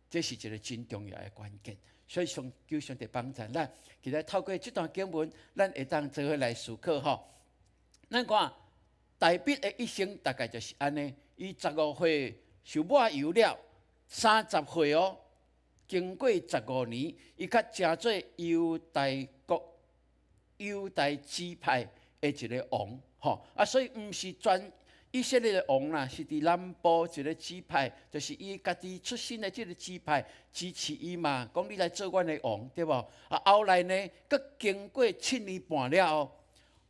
這是一個真重要的關鍵。所以上求上帝幫助咱，今日透過這段經文，咱會當做伙來思考吼。咱看大衛的一生大概就是按呢，伊十五歲受抹油了，30歲哦，經過十五年，伊較成做猶大國、猶大支派的一個王，吼啊，所以毋是全以色列的王啦，是佇南部一個支派，就是伊家己出身的這個支派支持伊嘛，講你來做阮的王，對無？啊，後來呢，閣經過7年半了後，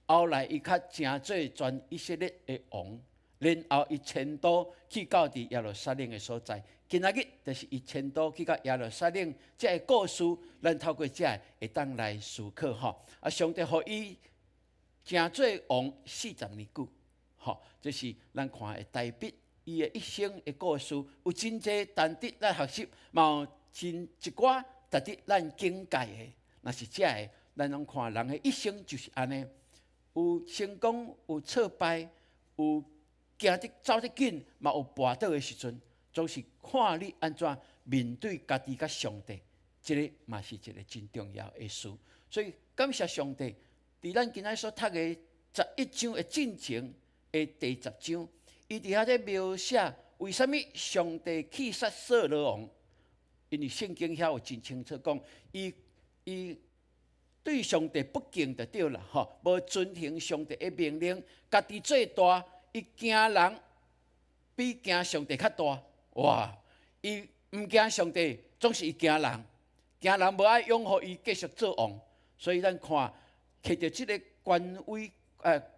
後來伊較成做全以色列的王，然後伊遷都去到佇耶路撒冷的所在。今仔日就是伊遷都去到耶路撒冷，這个故事，咱透過這个會當來思考吼。啊，上帝予伊成做王40年久，吼，這是咱看的大衛伊的一生的故事，有真濟值得咱學習，嘛有真一寡值得咱警戒的。若是這个，咱攏看人的一生就是按呢，有成功，有挫敗，有行得走得緊，嘛有跋倒的時陣，總是看你按怎面對家己佮上帝，這个嘛是一個真重要的事。所以感謝上帝，佇咱今仔所讀的11章的進前的第10章，伊佇遐咧描寫為啥物上帝棄殺掃羅王？因為聖經遐有真清楚講，伊對上帝不敬就對啦，吼，無遵行上帝的命令，家己做大，伊驚人比驚上帝較大。哇！伊毋驚上帝，總是伊驚人，驚人無愛擁護伊繼續做王。所以咱看，摕著這个權位，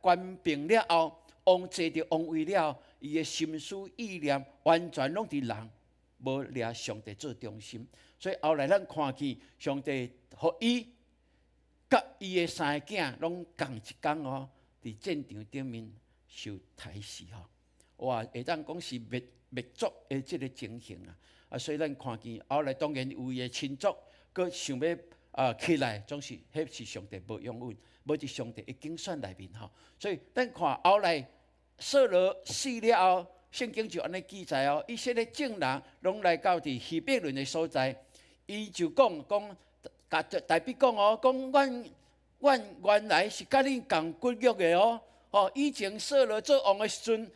權柄了後，王坐佇王位了後，伊的心思意念完全攏佇人。無掠上帝做中心。所以後來咱看見上帝予伊佮伊的三個囝攏仝一工哦，佇戰場頂面受刣死吼。哇，會當講是滅滅族的這个情形啊！啊，所以咱看見後來當然有伊的親族，閣想欲啊起來，總是彼是上帝無容允，無佇上帝的揀選內面吼。所以咱看後來掃羅死了後，聖經就按呢記載哦，以色列眾人攏來到佇希伯崙的所在，伊就講講，共大衛講哦，講阮阮原來是佮你仝骨肉的哦，吼，以前掃羅做王的時陣，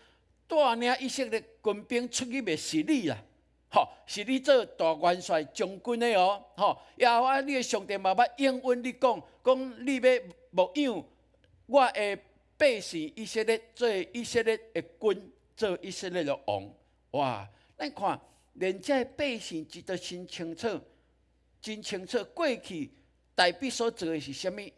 帶領以色列軍兵出去的是你啦，吼，是你做大元帥將軍的哦，吼，耶和華你的上帝嘛捌應允你講，講你欲牧養我的百姓以色列，做以色列的君，做以色列的王。哇！咱看，連這百姓知得真清楚，真清楚過去大衛所做的是啥物，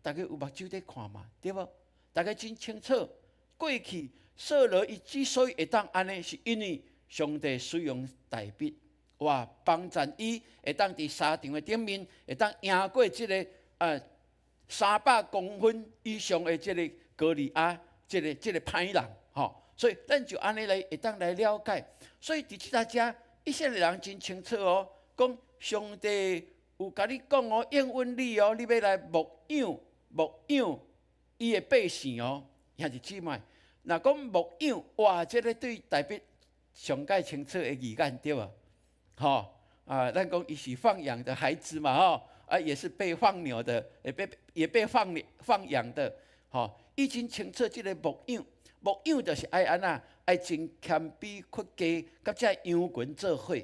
大家有目睭佇看嘛，對無？大家真清楚過去。掃羅伊之所以會當按呢，是因為上帝使用大衛，哇，幫贊伊會當佇沙場的頂面，會當贏過這个300公分以上的這个歌利亞，這个這个歹人，吼。所以咱就按呢來會當來了解。所以佇這搭遮，以色列人真清楚哦，講上帝有共你講哦，應允你哦，你欲來牧養牧養伊的百姓哦，兄弟姊妹。若講牧養，哇！這个對大衛上蓋清楚的字眼對無？吼啊，咱講伊是放羊的孩子嘛，吼啊，也是被放牛的，也被放放養的，吼，伊真清楚這个牧養，牧養就是愛按怎，愛真謙卑屈低，佮這羊群做伙，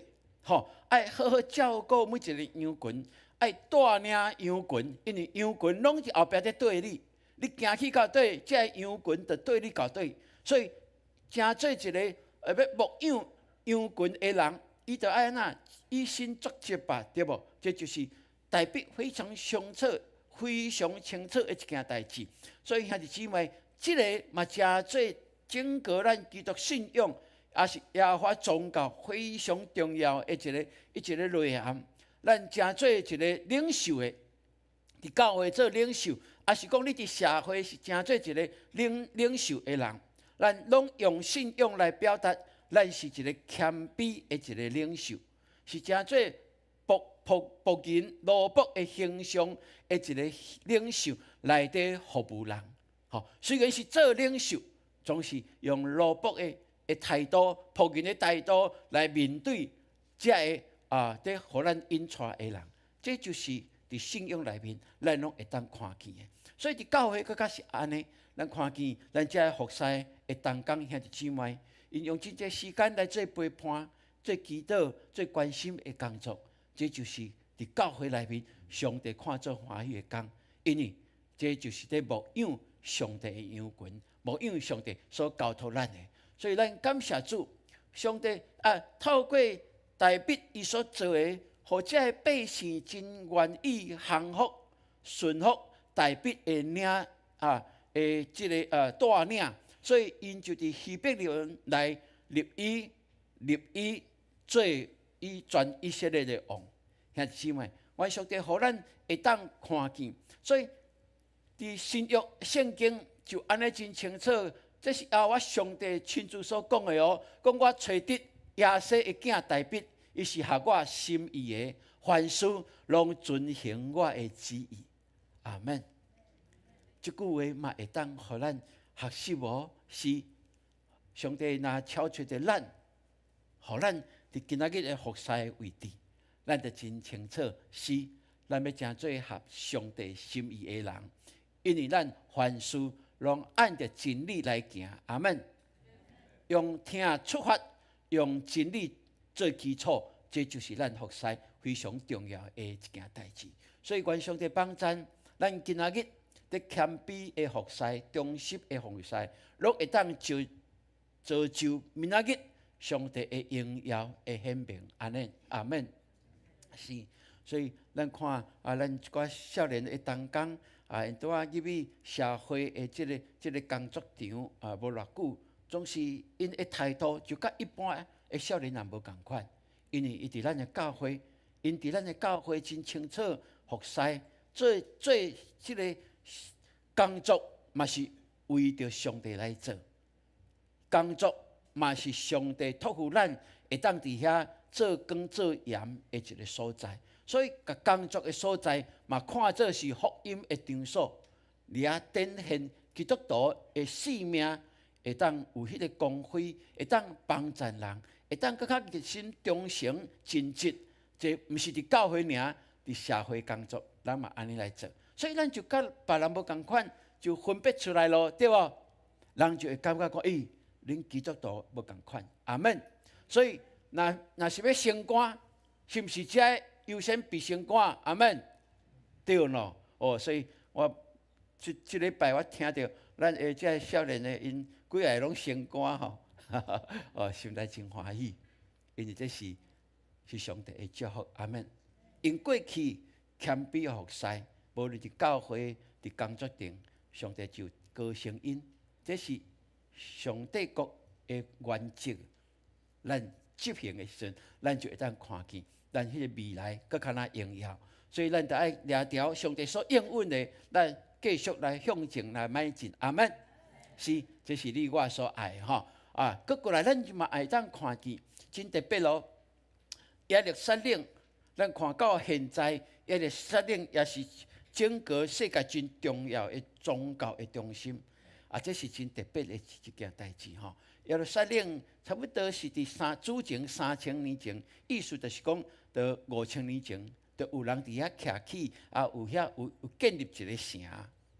吼，愛好好照顧每一个羊群，愛帶領羊群，因為羊群攏佇後壁佇綴你。你行去到佗，這个羊群就綴你到佗，所以成做一个欲牧養羊群的人，伊就愛按怎以身作則吧，對無？這就是大衛非常清楚、非常清楚的一件代誌。所以兄弟姊妹，這个嘛成做整個咱基督信仰，也是耶和華宗教非常重要的一个一個內涵。咱成做一個領袖的，佇教會做領袖，抑是講你佇社會是成做一個領領袖的人，咱攏用信仰來表達，咱是一個謙卑的一個領袖，是成做僕僕僕人奴僕的形象的一個領袖來佇服務人。吼，雖然是做領袖，總是用奴僕的的態度、僕人的態度來面對這个啊，佇予咱引帶的人，這就是佇信仰內面，咱攏會當看見的。所以佇教會閣較是按呢，咱看見咱這个服侍的同工兄弟姊妹，𪜶用真濟時間來做陪伴、做祈禱、做關心的工作，這就是佇教會內面上帝看做歡喜的工，因為這就是佇牧養上帝的羊群，牧養上帝所交託咱的。所以咱感謝主，上帝啊，透過大衛伊所做的，予這个百姓真願意降服、順服大衛的領啊的這个帶領，所以𪜶就佇希伯崙來立伊立伊做伊全以色列的王。兄弟姊妹，願上帝予咱會當看見，所以佇新約聖經就按呢真清楚，這是耶和華上帝親自所講的哦。講我揣得耶西的囝大衛，伊是合我心意的，凡事攏遵行我的旨意。阿門。這句話嘛會當予咱學習哦，是上帝若超出著咱，予咱佇今仔日的服侍的位置，咱就真清楚，是咱欲成做合上帝心意的人，因為咱凡事攏按著真理來行。阿門。用疼出發，用真理做基礎，這就是咱服侍非常重要的一件代誌。所以，願上帝幫贊咱今仔日佇謙卑的服侍、忠實的服侍，攏會當造造就明仔日上帝的榮耀的顯明。按呢，阿門。是，所以咱看啊，咱一寡少年的同工啊，𪜶拄仔入去社會的這个這个工作場啊，無偌久，總是𪜶的態度就佮一般的少年人無仝款。因為伊佇咱的教會，𪜶佇咱的教會真清楚服侍，做做這个工作嘛是為著上帝來做，工作嘛是上帝託付咱會當佇遐做光做鹽的一个所在，所以共工作的所在嘛看做是福音的場所，佇遐展現基督徒的生命，會當有彼个光輝，會當幫贊人，會當閣較熱心忠誠盡職，這毋是佇教會爾，佇社會工作，咱嘛按呢來做，所以咱就佮別人無仝款，就分別出來咯，對無？人就會感覺講，咦，恁基督徒無仝款，阿門。所以，若若是欲升官，是毋是這優先比升官？阿門。對喏，哦，所以我這這禮拜我聽著咱的這少年的𪜶幾个攏升官吼，哦，心內真歡喜，因為這是是上帝的祝福，阿門。用過去謙卑服侍，無論佇教會、佇工作頂，上帝就高升𪜶，這是上帝國的原則。咱執行的時陣，咱就會當看見咱彼个未來閣較若榮耀。所以咱著愛掠牢上帝所應允的，咱繼續來向前來邁進。阿門。是，這是你我所愛的吼。啊，閣過來，咱嘛會當看見真特別咯。耶路撒冷，咱看到現在耶路撒冷也是整個世界真重要的宗教的中心。啊，這是真特別的一件代誌吼。耶路撒冷差不多是佇三主前3000年前，意思就是講，佇5000年前，就有人佇遐徛起，啊，有遐有有建立一个城，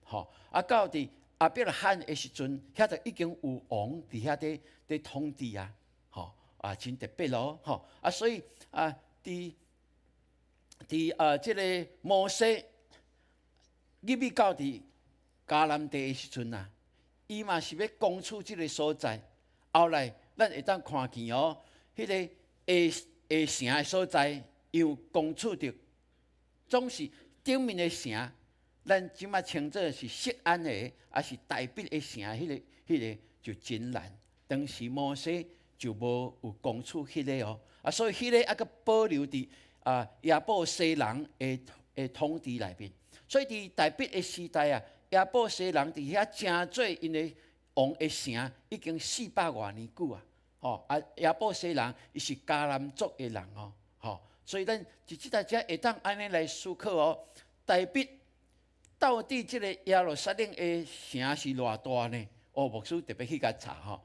吼。啊，到佇亞伯拉罕的時陣，遐就已經有王佇遐佇佇統治啊，吼，啊，真特別咯，吼。啊，所以啊，佇佇啊，這个摩西入去到佇迦南地的時陣啊，伊嘛是欲攻取這个所在。後來咱會當看見哦，彼个下下城的所在，又攻取著，總是頂面的城，咱這馬稱做是錫安的，抑是大衛的城，彼个就真難。當時摩西就無有攻取彼个哦，啊，所以彼个猶閣保留佇啊耶布西人的的統治內面。所以佇大衛的時代啊，耶布西人佇遐成做𪜶的王的城，已經400外年久啊！吼啊，耶布西人伊是迦南族的人哦，吼，所以咱佇這代才會當按呢來思考哦。大衛到底這个耶路撒冷的城是偌大呢？哦，牧師特別去共查吼。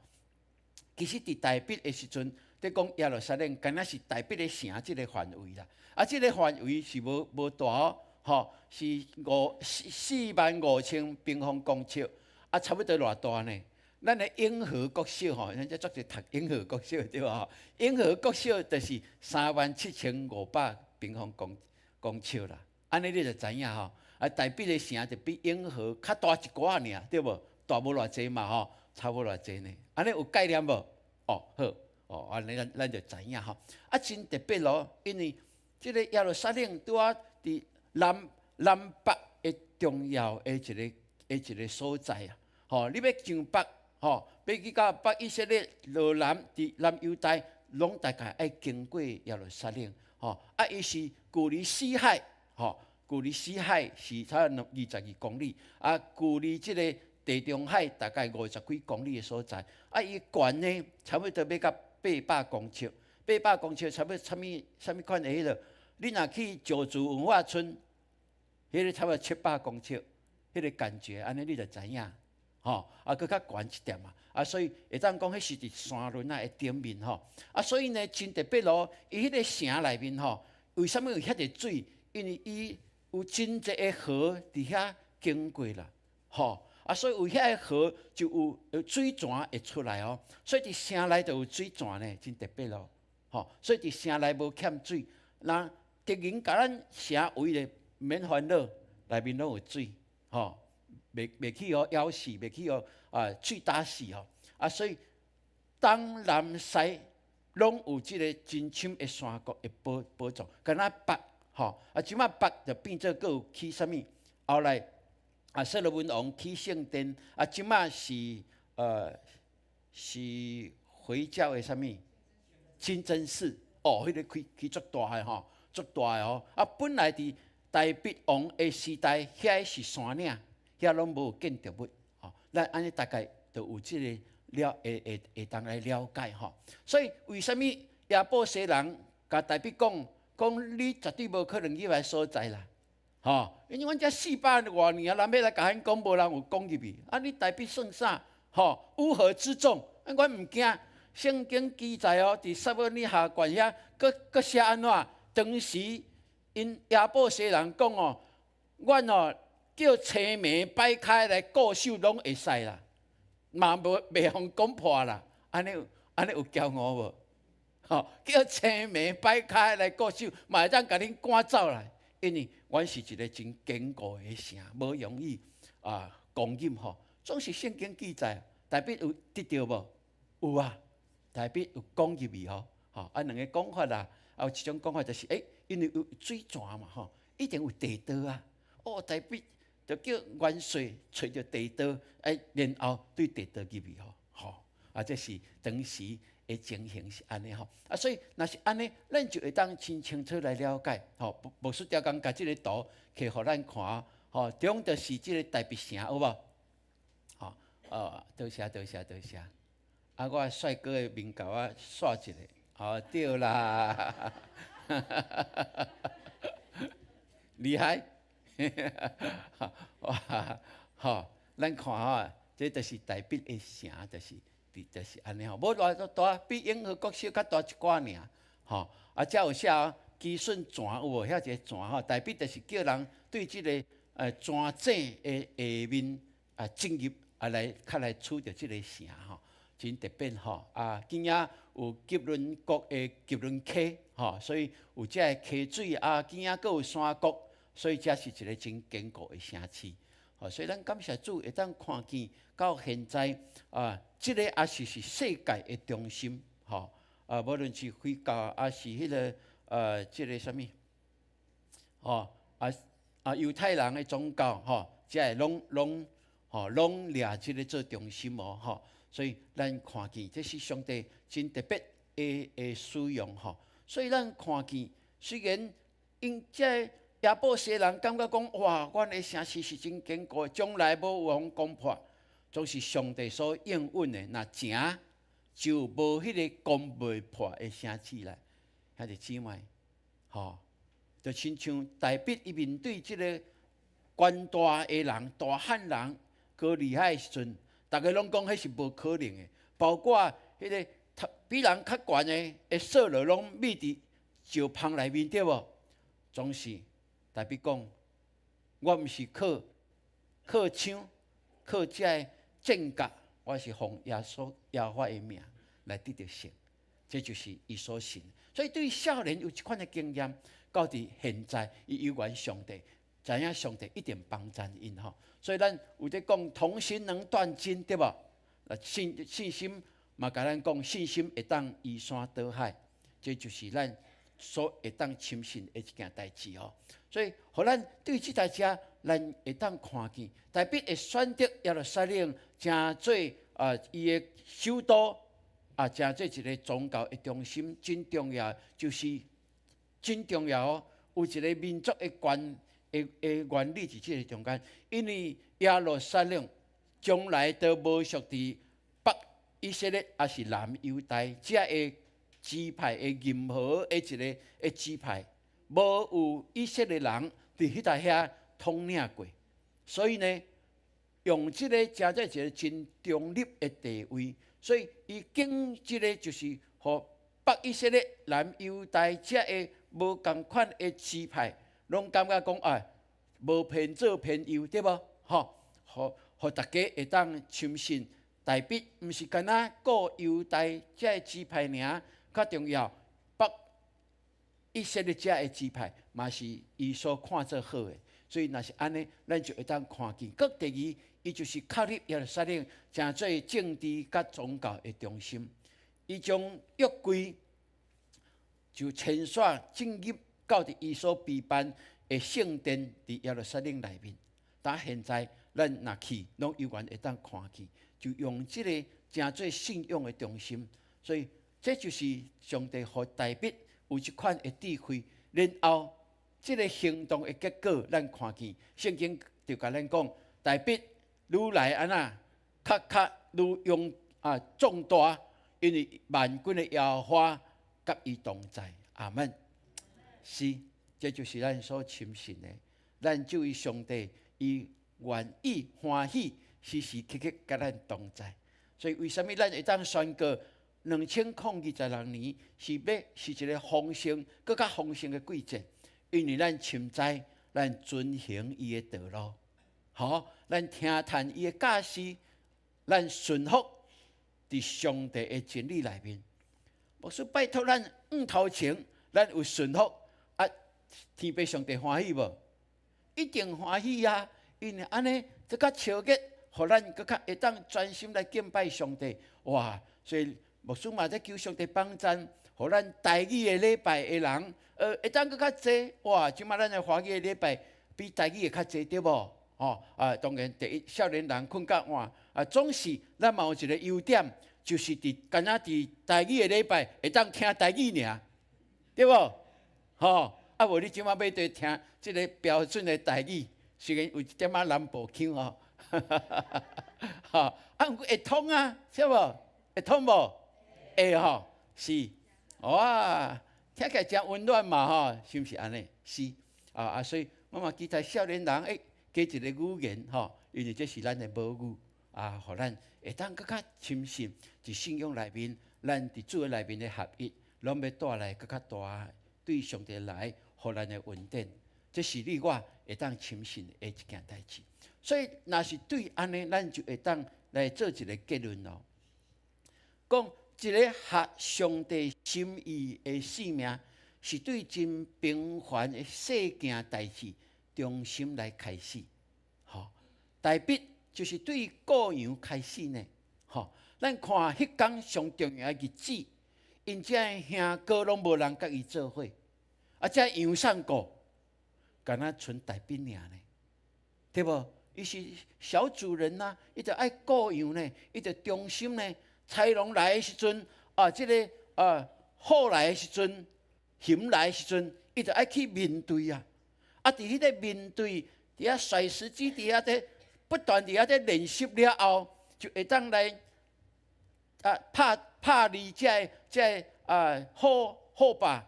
其實佇大衛的時陣，佇講耶路撒冷，敢若是大衛的城這个範圍啦。啊，這个範圍是無無大哦，吼，是五四四萬五千平方公尺。啊，差不多偌大呢？咱的永和國小吼，咱這足濟讀永和國小對無？永和國小就是37,500平方公公尺啦。按呢你就知影吼。啊，大衛的城就比永和較大一寡爾，對無？大無偌濟嘛吼，差無偌濟呢。按呢有概念無？哦，好，哦，按呢咱咱就知影吼。啊，真特別咯，因為這个耶路撒冷拄仔佇南南北的重要的一个的一个所在啊。吼，你欲上北，吼，欲去到北以色列落南，佇南猶大，攏大概愛經過耶路撒冷，吼，啊，伊是距離死海，吼，距離死海是差不多22公里，啊，距離這个地中海大概50幾公里的所在，啊，伊懸呢，差不多欲到800公尺，八百公尺差不多啥物啥物款的彼个，你若去石柱文化村，彼个差不多700公尺，彼个感覺，按呢你就知影。吼，啊，閣較懸一點嘛，啊，所以會當講彼是佇山崙仔的頂面吼，啊，所以呢真特別咯，伊彼个城內面吼，為啥物有遐濟水？因為伊有真濟个河佇遐經過啦，吼，啊，所以有遐个河就有有水泉會出來哦，所以佇城內就有水泉呢，真特別咯，吼，所以佇城內無欠水，若敵人共咱城圍咧，免煩惱，內面攏有水，吼。袂袂去予枵死，袂去予啊喙焦死吼，啊，所以東南西攏有這个真深的山谷的寶寶藏，敢若北吼，啊，這馬北就變做閣有起啥物？後來啊，所羅門王起聖殿，啊，這馬是呃是回教的啥物？清真寺哦，哦，彼個起起足大的吼，足大的哦。啊，本來佇大衛王的時代，遐是山嶺，遐攏無建築物，吼。咱按呢大概就有這個了，會會會當來了解吼。所以為啥物耶布斯人共大衛講，講你絕對無可能入來所在啦，吼！因為阮遮四百外年啊，人欲來共阮講，無人有講入去。啊，你大衛算啥？吼，烏合之眾，阮毋驚。聖經記載哦，佇撒母耳下卷遐，閣閣寫按怎？當時𪜶耶布斯人講哦，阮哦叫青暝擺開來固守攏會使啦，嘛無袂予攻破啦。按呢按呢有驕傲無？吼，叫青暝擺開來固守，嘛會當共恁趕走啦。因為阮是一个真堅固的城，無容易啊攻入吼。總是聖經記載，大衛有得著無？有啊。大衛有講入去吼，吼啊兩个講法啦，啊有一種講法就是，欸，因為有水泉嘛吼，一定有地道啊。哦，大衛就叫元帥揣著地道，欸，然後對地道入去吼，吼啊，這是當時的情形是按呢吼。啊，所以若是按呢，咱就會當真清楚來了解，吼。牧師刁工共這个圖摕予咱看，吼，中就是這个大衛城，有無？吼，哦，多謝多謝多謝。啊！我帥哥的面共我刷一下，哦，對啦，厲害！哇，吼，咱看吼，這就是大衛的城，就是就是按呢吼，無偌大，比永和國小較大一寡爾，吼。啊，遮有寫基順泉有無？遐一個泉吼，大衛就是叫人對這个泉井的下面啊進入啊來，較來取著這个城吼。真特別吼啊！邊仔有吉倫谷的吉倫溪吼，所以有這个溪水啊，邊仔閣有山谷，所以這是一个真堅固的城市。吼，所以咱感謝主會當看見到現在啊，這个也是是世界的中心吼啊，無論是回教抑是彼个這个啥物吼啊啊猶太人的宗教吼，這个攏攏吼攏掠這个做中心哦吼。所以咱看見，這是上帝真特別的的使用吼。所以咱看見，雖然𪜶這耶布斯人感覺講，哇，阮的城市是真堅固，將來無有予攻破，總是上帝所應允的。若成就無彼个攻袂破的城市啦。兄弟姊妹，吼，就親像大衛伊面對這个權大的人、大漢人歌利亞的時陣。逐家攏講彼是無可能的，包括彼个比人較懸的的掃羅攏覕佇石棚內面對無？總是大衛講，我毋是靠靠槍、靠這个戰甲，我是奉耶穌耶和華的名來得著勝，這就是伊所信。所以對少年有這款的經驗，到佇現在伊猶原上帝，知影上帝一定幫贊𪜶吼。所以咱有咧講同心能斷金，對無？信信心嘛，共咱講信心會當移山倒海，這就是咱所會當深信的一件代誌吼。所以，予咱對這代誌，咱會當看見，大衛會選擇耶路撒冷，成做啊伊的首都，啊，成做一个宗教的中心，真重要，就是真重要哦。有一个民族的權的的原理佇這个中間，因為耶路撒冷將來都無屬佇北以色列，抑是南猶大，這个支派的任何的一个的支派，無有以色列人佇彼搭遐統領過，所以呢，用這个成做一个真中立的地位，所以伊揀這个就是予北以色列、南猶大這个無仝款的支派，攏感覺講啊，無偏左偏右，對無？吼，予予大家會當深信，大衛毋是干焦顧猶大這个支派爾，較重要，北以色列這个支派嘛是伊所看做好的。所以若是按呢，咱就會當看見。閣第二，伊就是確立耶路撒冷，成做政治佮宗教的中心。伊將約櫃就遷徙進入到佇伊所備辦的聖殿佇耶路撒冷內面。但現在咱若去，攏猶原會當看見，就用這个成做信仰的中心。所以這就是上帝予大衛有這款的智慧，然後這个行動的結果，咱看見聖經就共咱講，大衛愈來按怎，較較愈勇啊壯大，因為萬軍的耶和華佮伊同在。阿門。是，這就是咱所深信的。咱這位上帝，伊願意歡喜，時時刻刻佮咱同在。所以，為啥物咱會當宣告2026年是欲是一个豐盛、閣較豐盛的季節？因為咱深知，咱遵行伊的道路，吼，咱聽從伊的教示，咱順服佇上帝的真理內面。牧師拜託咱向頭前，咱有順服啊，天父上帝歡喜無？一定歡喜啊！因為按呢，這較超越，予咱閣較會當專心來敬拜上帝。哇！所以牧師嘛咧求上帝幫贊，予咱台語的禮拜的人，會當閣較濟。哇！這擺咱的華語的禮拜比台語的較濟，對無？吼啊！當然，第一少年人睏較晚啊，總是咱嘛有一個優點，就是佇敢若佇台語的禮拜會當聽台語爾，對無？吼！啊無你這擺欲佇聽這个標準的台語，雖然有一點仔南部腔吼，吼啊，毋過會通啊，對無？會通無？會吼，是，哇，聽起來誠溫暖嘛吼，是毋是按呢？是，啊啊，所以我嘛期待少年人加一个語言吼，因為這是咱的母語啊，予咱會當閣較深信佇信仰內面，咱佇主的內面的合一，攏欲帶來閣較大對上帝來予咱的恩典，這是你我會當深信的一件代誌。所以，若是對按呢，咱就會當來做一个結論咯。講一个合上帝心意的生命，是對真平凡的細件代誌忠心來開始。吼，大衛就是對顧羊開始呢。吼，咱看彼工上重要的日子，𪜶遮的兄哥攏無人佮伊做伙，啊，這羊送顧，敢若賰大衛爾呢，對無？伊是小主人呐，伊就愛顧羊呢，伊就忠心呢。豺狼來的時陣，啊，這个啊，虎來的時陣，熊來的時陣，伊就愛去面對啊。啊，佇彼个面對，佇遐甩石機，佇遐咧不斷佇遐咧練習了後，就會當來啊拍拍離這个這个啊虎虎霸，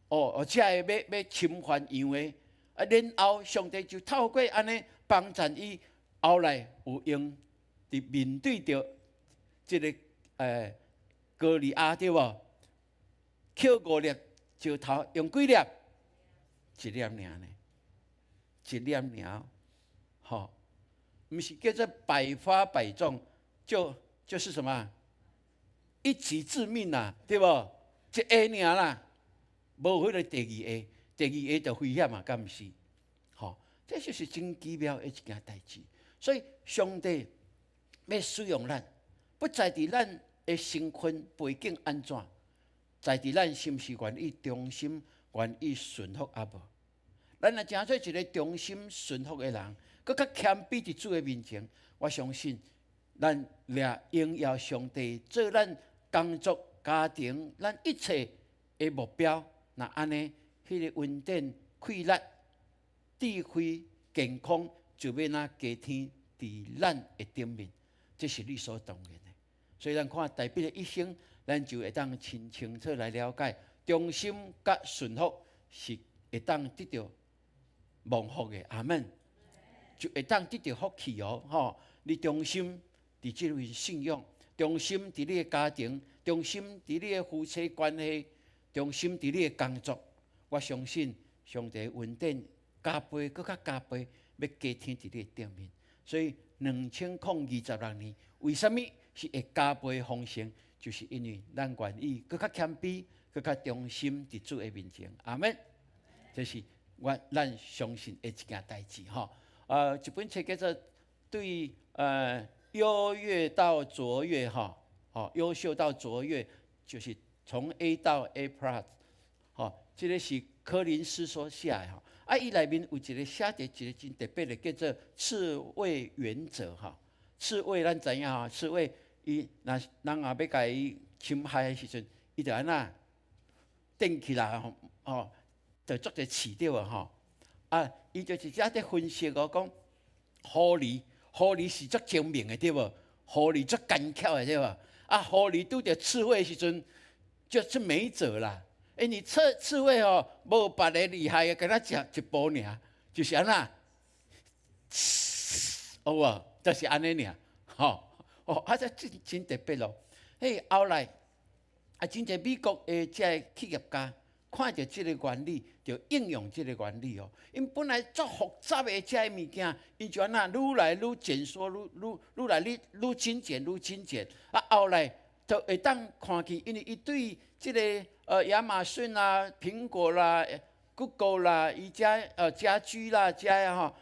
哦哦，這个欲欲侵犯羊的，啊，然後上帝就透過按呢幫贊伊，後來有閒佇面對著這个歌利亞對無？抾五粒石頭，用幾粒？一粒爾呢？一粒爾，吼，毋是叫做百發百中，就是什麼？一擊致命啦，對無？一下爾啦，無彼个第二下，第二下就危險啊，敢毋是？吼，這就是真奇妙的一件代誌。所以上帝欲使用咱，不在佇咱的身份背景按怎，在佇咱是毋是願意忠心、願意順服啊無？咱若成做一个忠心順服的人，閣較謙卑佇主的面前，我相信咱掠榮耀上帝做咱工作、家庭、咱一切的目標。若按呢，彼个恩典、氣力、智慧、健康，就欲若加添佇咱的頂面，這是理所當然的。所以咱看大衛的一生，咱就會當清清楚來了解，忠心佮順服是會當得著蒙福的。阿門。就會當得著福氣哦，吼！你忠心佇這份信仰，忠心佇你的家庭，忠心佇你的夫妻關係，忠心佇你的工作，我相信上帝恩典加倍，閣較加倍，欲加添佇你的頂面。所以2026年，為啥物是會加倍豐盛？就是因為咱願意閣較謙卑，閣較忠心佇主的面前。阿門。這是我咱相信的一件代誌吼。一本冊叫做《對優越到卓越》哈，吼，優秀到卓越，就是從 A 到 A plus，吼，這个是柯林斯所寫的吼。啊，伊內面有一个寫著一个真特別的，叫做刺蝟原則哈。刺蝟咱知影吼，刺蝟伊若人若欲共伊侵害的時陣，伊就按怎電起來吼，吼，就足濟刺對無吼。啊，伊就是遮佇分析哦，講狐狸，狐狸是足精明的對無？狐狸足奸巧的對無？啊，狐狸拄著刺蝟的時陣，就出沒轍啦。因為刺蝟吼，無別个厲害的，敢若食一步爾，就是按怎，有無？就是按呢爾，吼。哦，啊，這真真特別咯。嘿，後來啊，真濟美國的這个企業家看著這个原理，就應用這个原理哦。𪜶本來足複雜的這个物件，𪜶就按怎愈來愈簡縮，愈來愈精簡，愈精簡。啊，後來就會當看見，因為伊對這个亞馬遜啦、蘋果啦、Google 啦，伊遮家居啦，遮个吼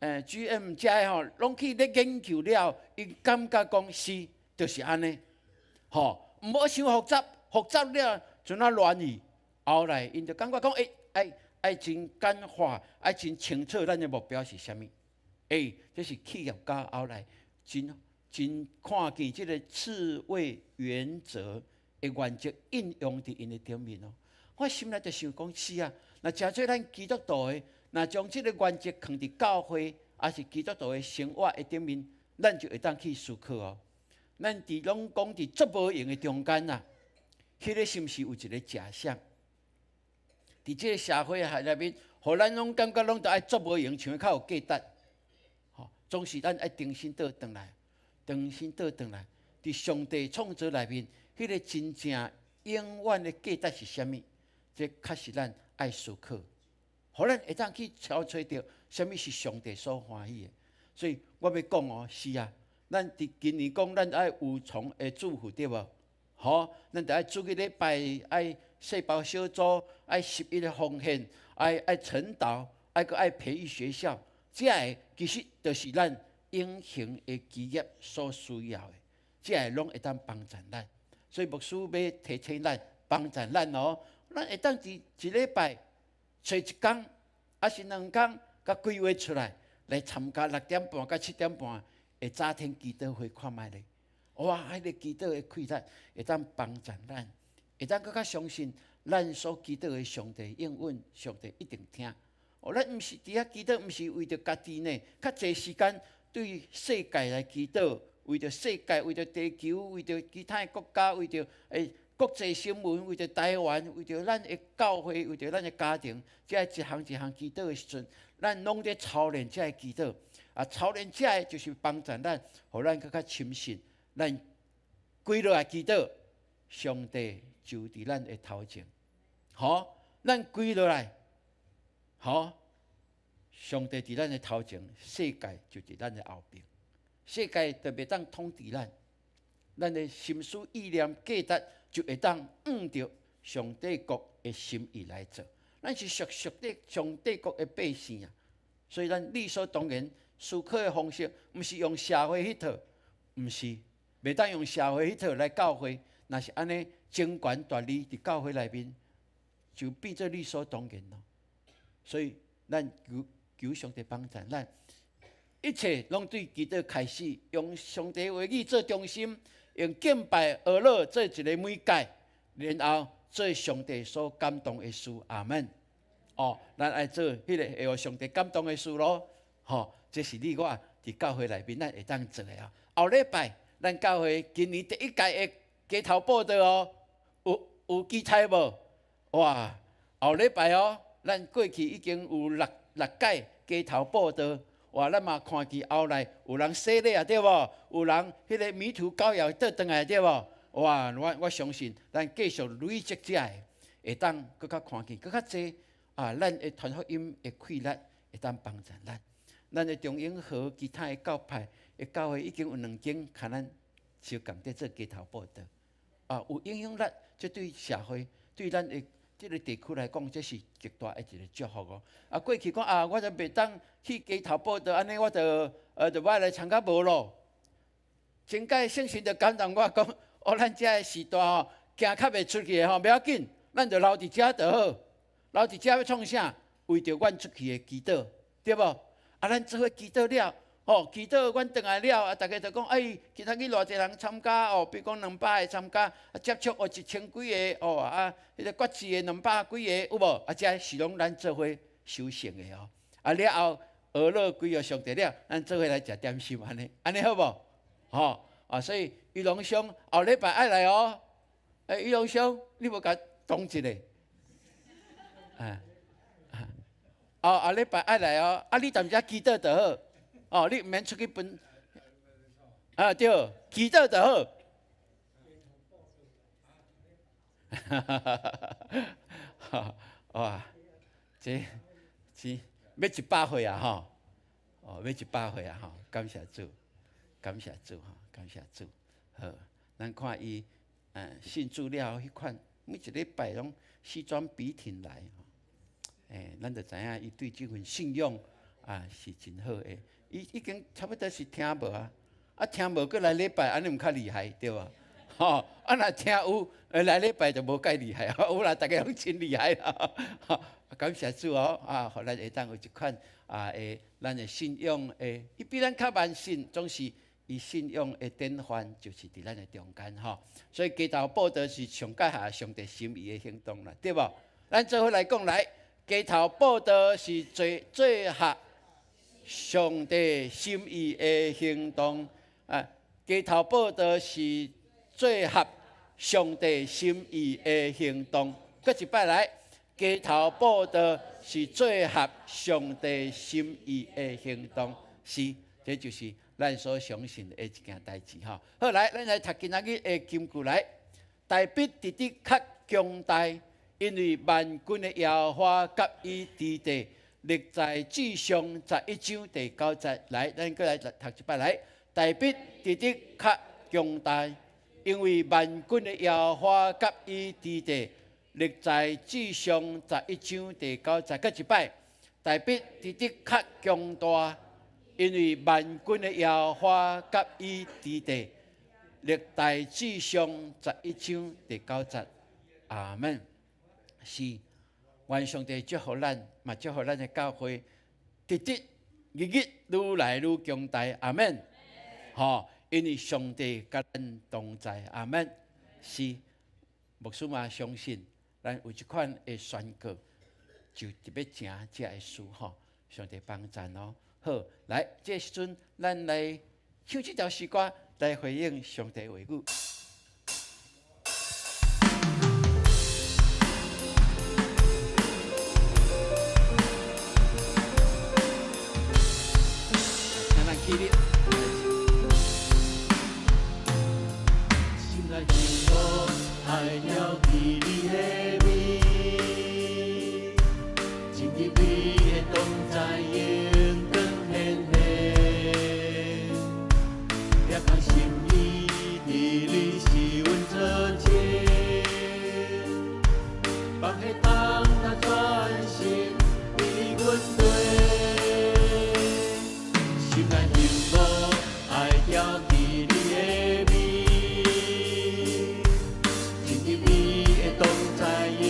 ，GM 遮个吼，攏去咧研究了，伊感覺講是，就是按呢，吼，毋好傷複雜，複雜了就那亂去。後來𪜶就感覺講，欸，愛真簡化，愛真清楚，咱的目標是啥物？欸，這是企業家後來真真看見這個刺蝟原則的原則應用佇𪜶的頂面哦。我心內就想講，是啊，若誠濟咱基督徒的，若將這個原則囥佇教會，抑是基督徒的生活的頂面，咱就會當去思考哦。咱佇攏講佇足無閒的中間啊，彼個是毋是有一個假象？佇這個社會內面，予咱攏感覺攏著愛足無閒，像較有價值。吼，總是咱愛重新倒轉來，重新倒轉來。佇上帝創造內面，彼個真正永遠的價值是啥物？這確實咱愛思考，予咱會當去找揣著啥物是上帝所歡喜的。所以我欲講哦，是啊，咱佇今年講咱愛有從的祝福對無？吼，咱著愛主日禮拜愛細胞小組，愛十一的奉獻，愛晨禱，愛閣愛培育學校，這个其實就是咱永恆的基業所需要的，這个攏會當幫助咱。所以牧師欲提醒咱，幫助咱哦，咱會當佇一禮拜揣一工，抑是兩工，共規劃出來來參加6點半到7點半的早天祈禱會看覓咧。哇！彼個祈禱的氣力會當幫助咱，會當閣較相信咱所祈禱的上帝應允，上帝一定聽。哦，咱毋是佇遐祈禱，毋是為著家己呢，較濟時間對世界來祈禱，為著世界，為著地球，為著其他的國家，為著國際新聞，為著台灣，為著咱的教會，為著咱的家庭，這一項一項祈禱的時陣，咱攏佇操練這个祈禱。啊，操練這个就是幫助咱，予咱閣較深信，咱跪落來祈禱，上帝就佇咱的頭前。好，咱跪落來，好，上帝佇咱的頭前，世界就佇咱的後邊。世界就袂當統治咱，咱的心思意念價值就會當按著上帝國的心意來做。咱是屬上帝國的百姓啊，所以咱理所當然思考的方式，毋是用社會彼套，毋是，袂當用社會彼套來教會。若是按呢，爭權奪利佇教會內面，就變做理所當然咯。所以咱求求上帝幫助咱，一切攏對祈禱開始，用上帝話語做中心，用敬拜哀樂做一个媒介，然後做上帝所感動的事。阿門。哦，咱愛做彼个會予上帝感動的事咯。吼，這是你我佇教會內面咱會當做的啊。後禮拜咱教會今年第一屆的街頭佈道哦，有期待無？哇！後禮拜哦，咱過去已經有六屆街頭佈道，哇！咱嘛看見後來有人洗禮啊，對無？有人彼个迷途羔羊倒轉來對無？哇！我相信咱繼續累積這个，會當閣較看見閣較濟啊！咱的傳福音的氣力會當幫助咱。咱的中永和其他的教派的教會已經有兩間共咱相仝佇做街頭佈道，啊，有影響力，這對社會、對咱的這个地區來講，這是極大的一个祝福哦。啊，過去講啊，我就袂當去街頭佈道，按呢我就無愛來參加無咯。前擺聖神就感動我講，哦，咱這个時代吼，行較袂出去的吼，袂要緊，咱就留佇遮就好。留佇遮欲創啥？為著阮出去的祈禱，對無？啊，咱做伙祈禱了，吼，祈禱阮轉來了，啊，逐家就講，哎，今仔日偌濟人參加哦，比如講200個參加，啊，接觸哦1000幾个哦，啊，彼個決志的200幾个，有無？啊，這是攏咱做伙修成的哦。啊，了後學樂歸予上帝了，咱做伙來食點心，按呢，按呢好無？吼，啊，所以玉龍兄後禮拜愛來哦。欸，玉龍兄，你無共擋一下？啊，哦，後禮拜愛來哦。啊，你踮遮祈禱就好。哦，你毋免出去分。啊，對，祈禱就好。哈哈哈哈哈！哇，這這欲100歲啊吼！哦，欲100歲啊吼！感謝主，感謝主吼，感謝主。好，咱看伊，信主了後，彼款每一禮拜攏西裝筆挺來，吼。欸，咱就知影伊對這份信仰啊是真好的。伊已經差不多是聽無啊，啊聽無閣來禮拜，按呢毋較厲害對無？吼，啊若聽有，來禮拜就無介厲害，有啦，逐家攏真厲害啦。感謝主哦，啊，予咱會當有這款啊，會咱的信仰的，伊比咱較慢信，總是伊信仰的典範就是佇咱的中間吼。所以街頭佈道是上蓋合上帝心意的行動啦，對無？咱做伙來講來，街頭佈道是最最合上帝心意的行動啊！街頭佈道是最合上帝心意的行動。閣一擺來，街頭佈道是最合上帝心意的行動，是，這就是咱所相信的一件代誌吼。好，來，咱來讀今仔日的金句來。大衛直直較強大，因為萬軍的耶和華佮伊佇地。歷代志上11章第9節，來，咱閣來讀一擺來。大衛直直較強大，因為萬軍的耶和華佮伊佇地。歷代志上11章第9節，閣一擺。大衛直直較強大，因為萬軍的耶和華佮伊佇地。歷代志上11章第9節，阿門。是。願上帝祝福咱，嘛祝福咱的教會，直直日日愈來愈強大。阿門。吼，因為上帝佮咱同在。阿門。是，牧師嘛相信，咱有這款的宣告，就特別成這个事吼。上帝幫贊哦。好，來，這時陣咱來唱這條詩歌來回應上帝話語。心內幸福，愛調起你的味，進入你的同在，榮光顯現，掠空心意，佇你是阮做主，放下重擔專心佇你阮綴。心內幸福，愛調起你的味，進入你的同在，榮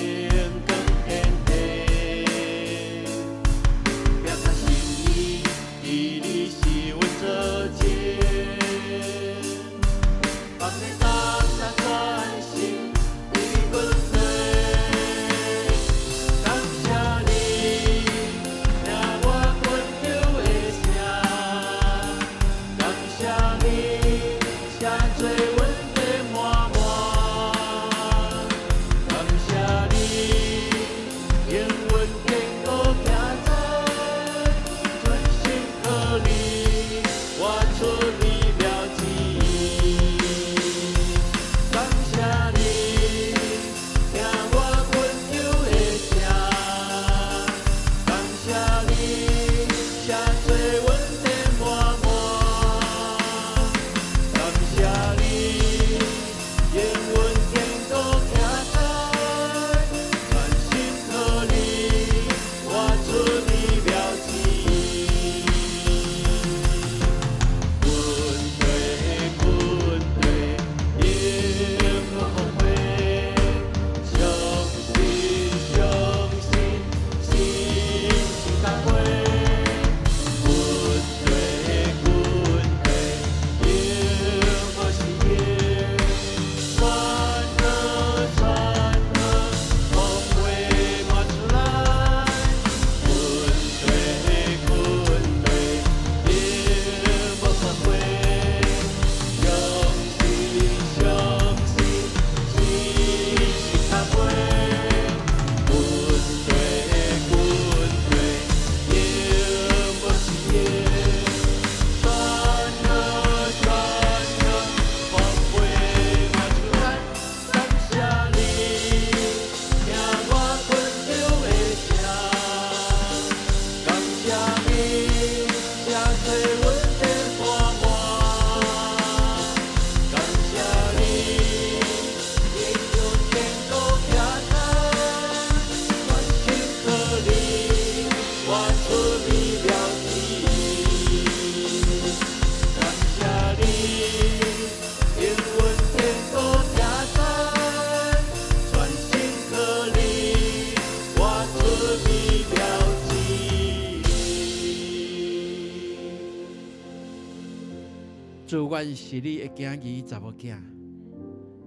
主，阮是你的囝兒查某囝，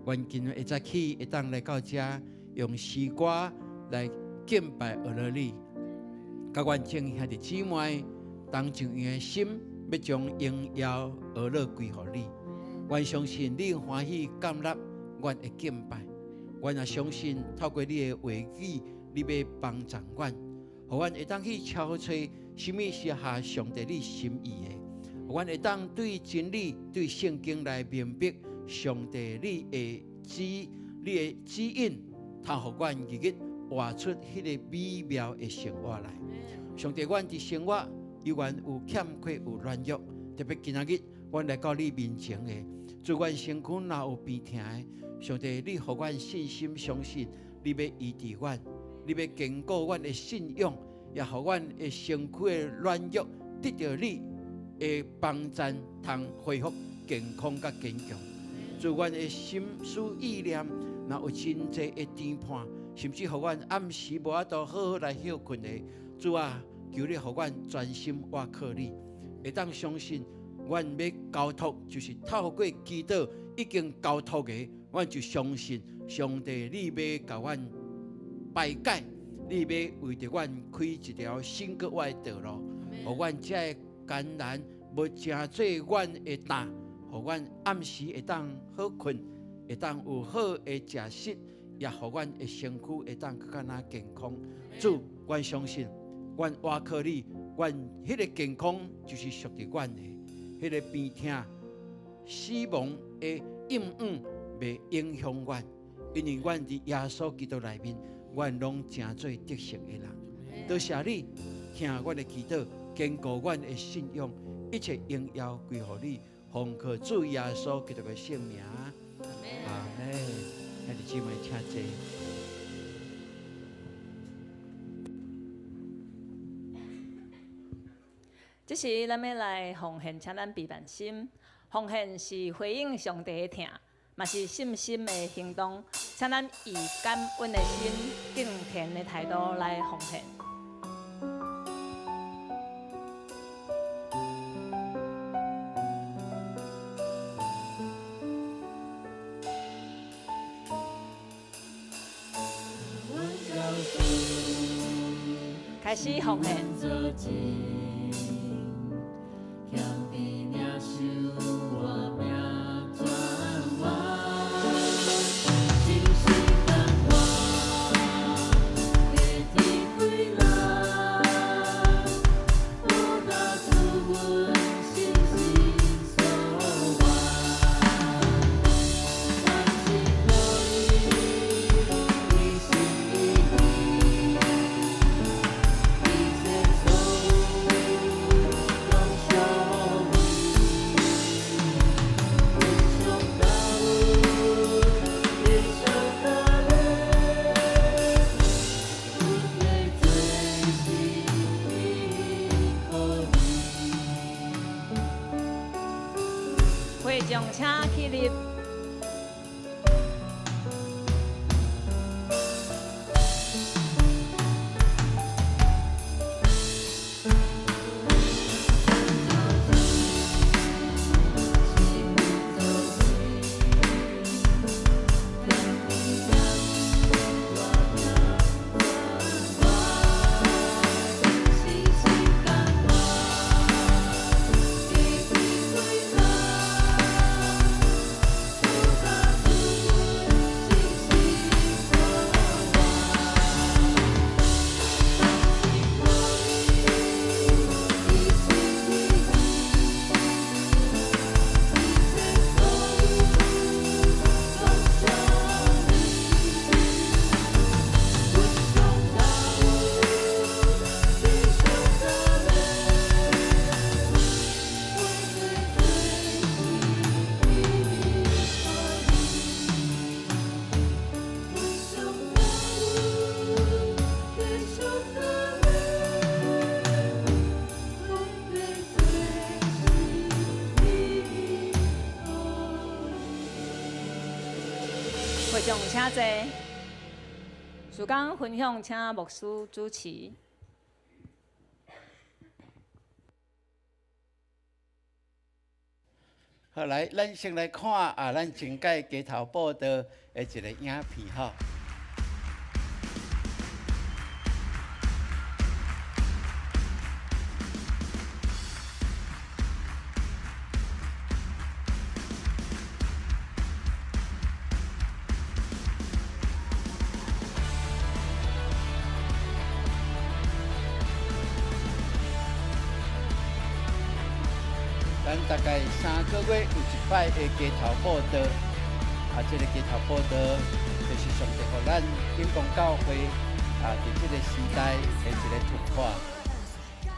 阮今日一早起會當來到遮，用詩歌來敬拜阿羅你，佮阮眾兄弟姊妹同一樣的心，欲將榮耀阿樂歸予你。阮相信你歡喜甘納阮的敬拜，阮也相信透過你的話語，你欲幫助阮，予阮會當去超揣啥物是合上帝你心意的。阮會當對真理、對聖經來明白上帝你的指、你的指引，通予阮日日活出彼个美妙的生活來。上帝，阮佇生活猶原有欠缺、有軟弱，特別今仔日，阮來到你面前的，主，阮身軀若有病疼的，上帝，你予阮信心相信，你欲醫治阮，你欲堅固阮的信仰，也予阮的身軀的軟弱得著你的幫贊，通恢復健康佮堅強。主，阮的心思意念，若有真濟的牽絆，甚至予阮暗時無法度好好來歇睏的，主啊，求你予阮專心倚靠你，會當相信阮欲交託，就是透過祈禱已經交託的，阮就相信上帝你欲共阮排解，你欲為著阮開一條新閣活的道路，予阮這个艱難無成做阮的擔，予阮暗時會當好睏，會當有好的食食，也予阮的身軀會當閣較若健康。主，阮相信，阮倚靠你，阮彼个健康就是屬佇阮的，彼个病痛、死亡的永遠袂影響阮，因為阮佇耶穌基督內面，阮攏成做得勝的人。多謝你聽阮的祈禱，堅固阮的信仰，一切榮耀歸予你，奉靠主耶穌基督的聖名，阿們。兄弟姊妹，請坐。這時，咱欲來奉獻，請咱備萬心。奉獻是回應上帝的疼，嘛是信心的行動。請咱以感恩的心、敬虔的態度來奉獻。開始奉獻。會眾請起立。會眾請坐。事工分享，請牧師主持。好來，咱先來看啊，咱前屆街頭報道的一個影片吼。咱大概3個月有一擺的街頭報道，啊，這個街頭報道就是上帝予咱永光教會啊，佇這個時代的一個突破。啊，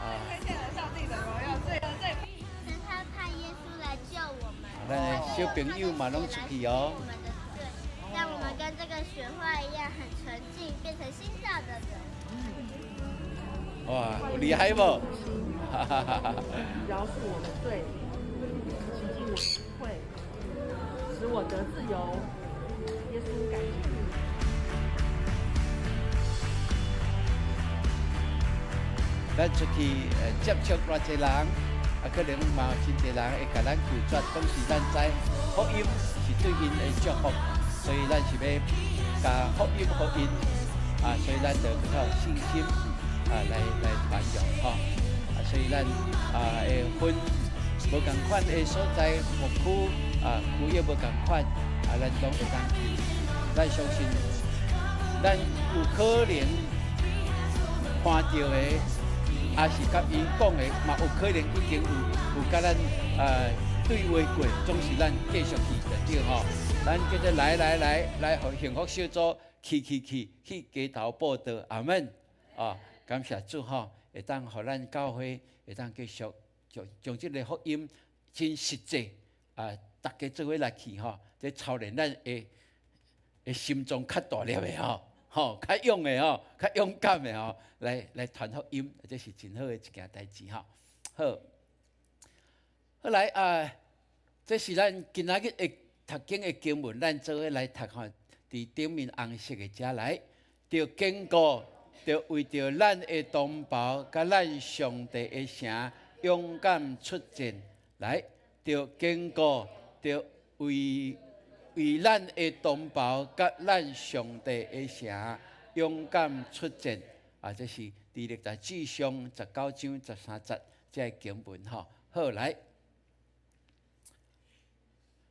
神他派耶穌來救我們。咱的小朋友嘛攏出去哦。我們的罪，讓我們跟這個雪花一樣很純淨，變成新造的人。哇，有厲害無？饒恕我的罪，洗淨我的污穢，使我得自由。耶穌，感謝你。咱出去接觸偌濟人，啊，可能嘛有真濟人會共咱拒絕，總是咱知福音是對𪜶的祝福，所以咱是欲共福音予𪜶，啊，所以咱就較有信心啊，來傳揚吼。啊，所以咱啊會分無仝款的所在，牧區啊區域無仝款，啊，咱攏會當去。咱相信，咱有可能看著的，也是佮𪜶講的，嘛有可能已經有佮咱對話過，總是咱繼續去就對吼。咱叫做來來來來，予幸福小組去去去去街頭報道，阿們啊，感謝主吼，會當予咱教會會當繼續將這個福音真實際啊，大家做伙來去吼，這操練咱的心臟較大粒的吼，吼較勇的吼，較勇敢的吼，來傳福音，這是真好的一件代誌吼。好，好來啊，這是咱今仔日的讀經的經文，咱做伙來讀吼，佇頂面紅色的遮來，著堅固，著為著咱的同胞佮咱上帝的城勇敢出戰來，著堅固，著為咱的同胞佮咱上帝的城勇敢出戰。啊，這是佇歷代志上19章13節這个經文吼。好來，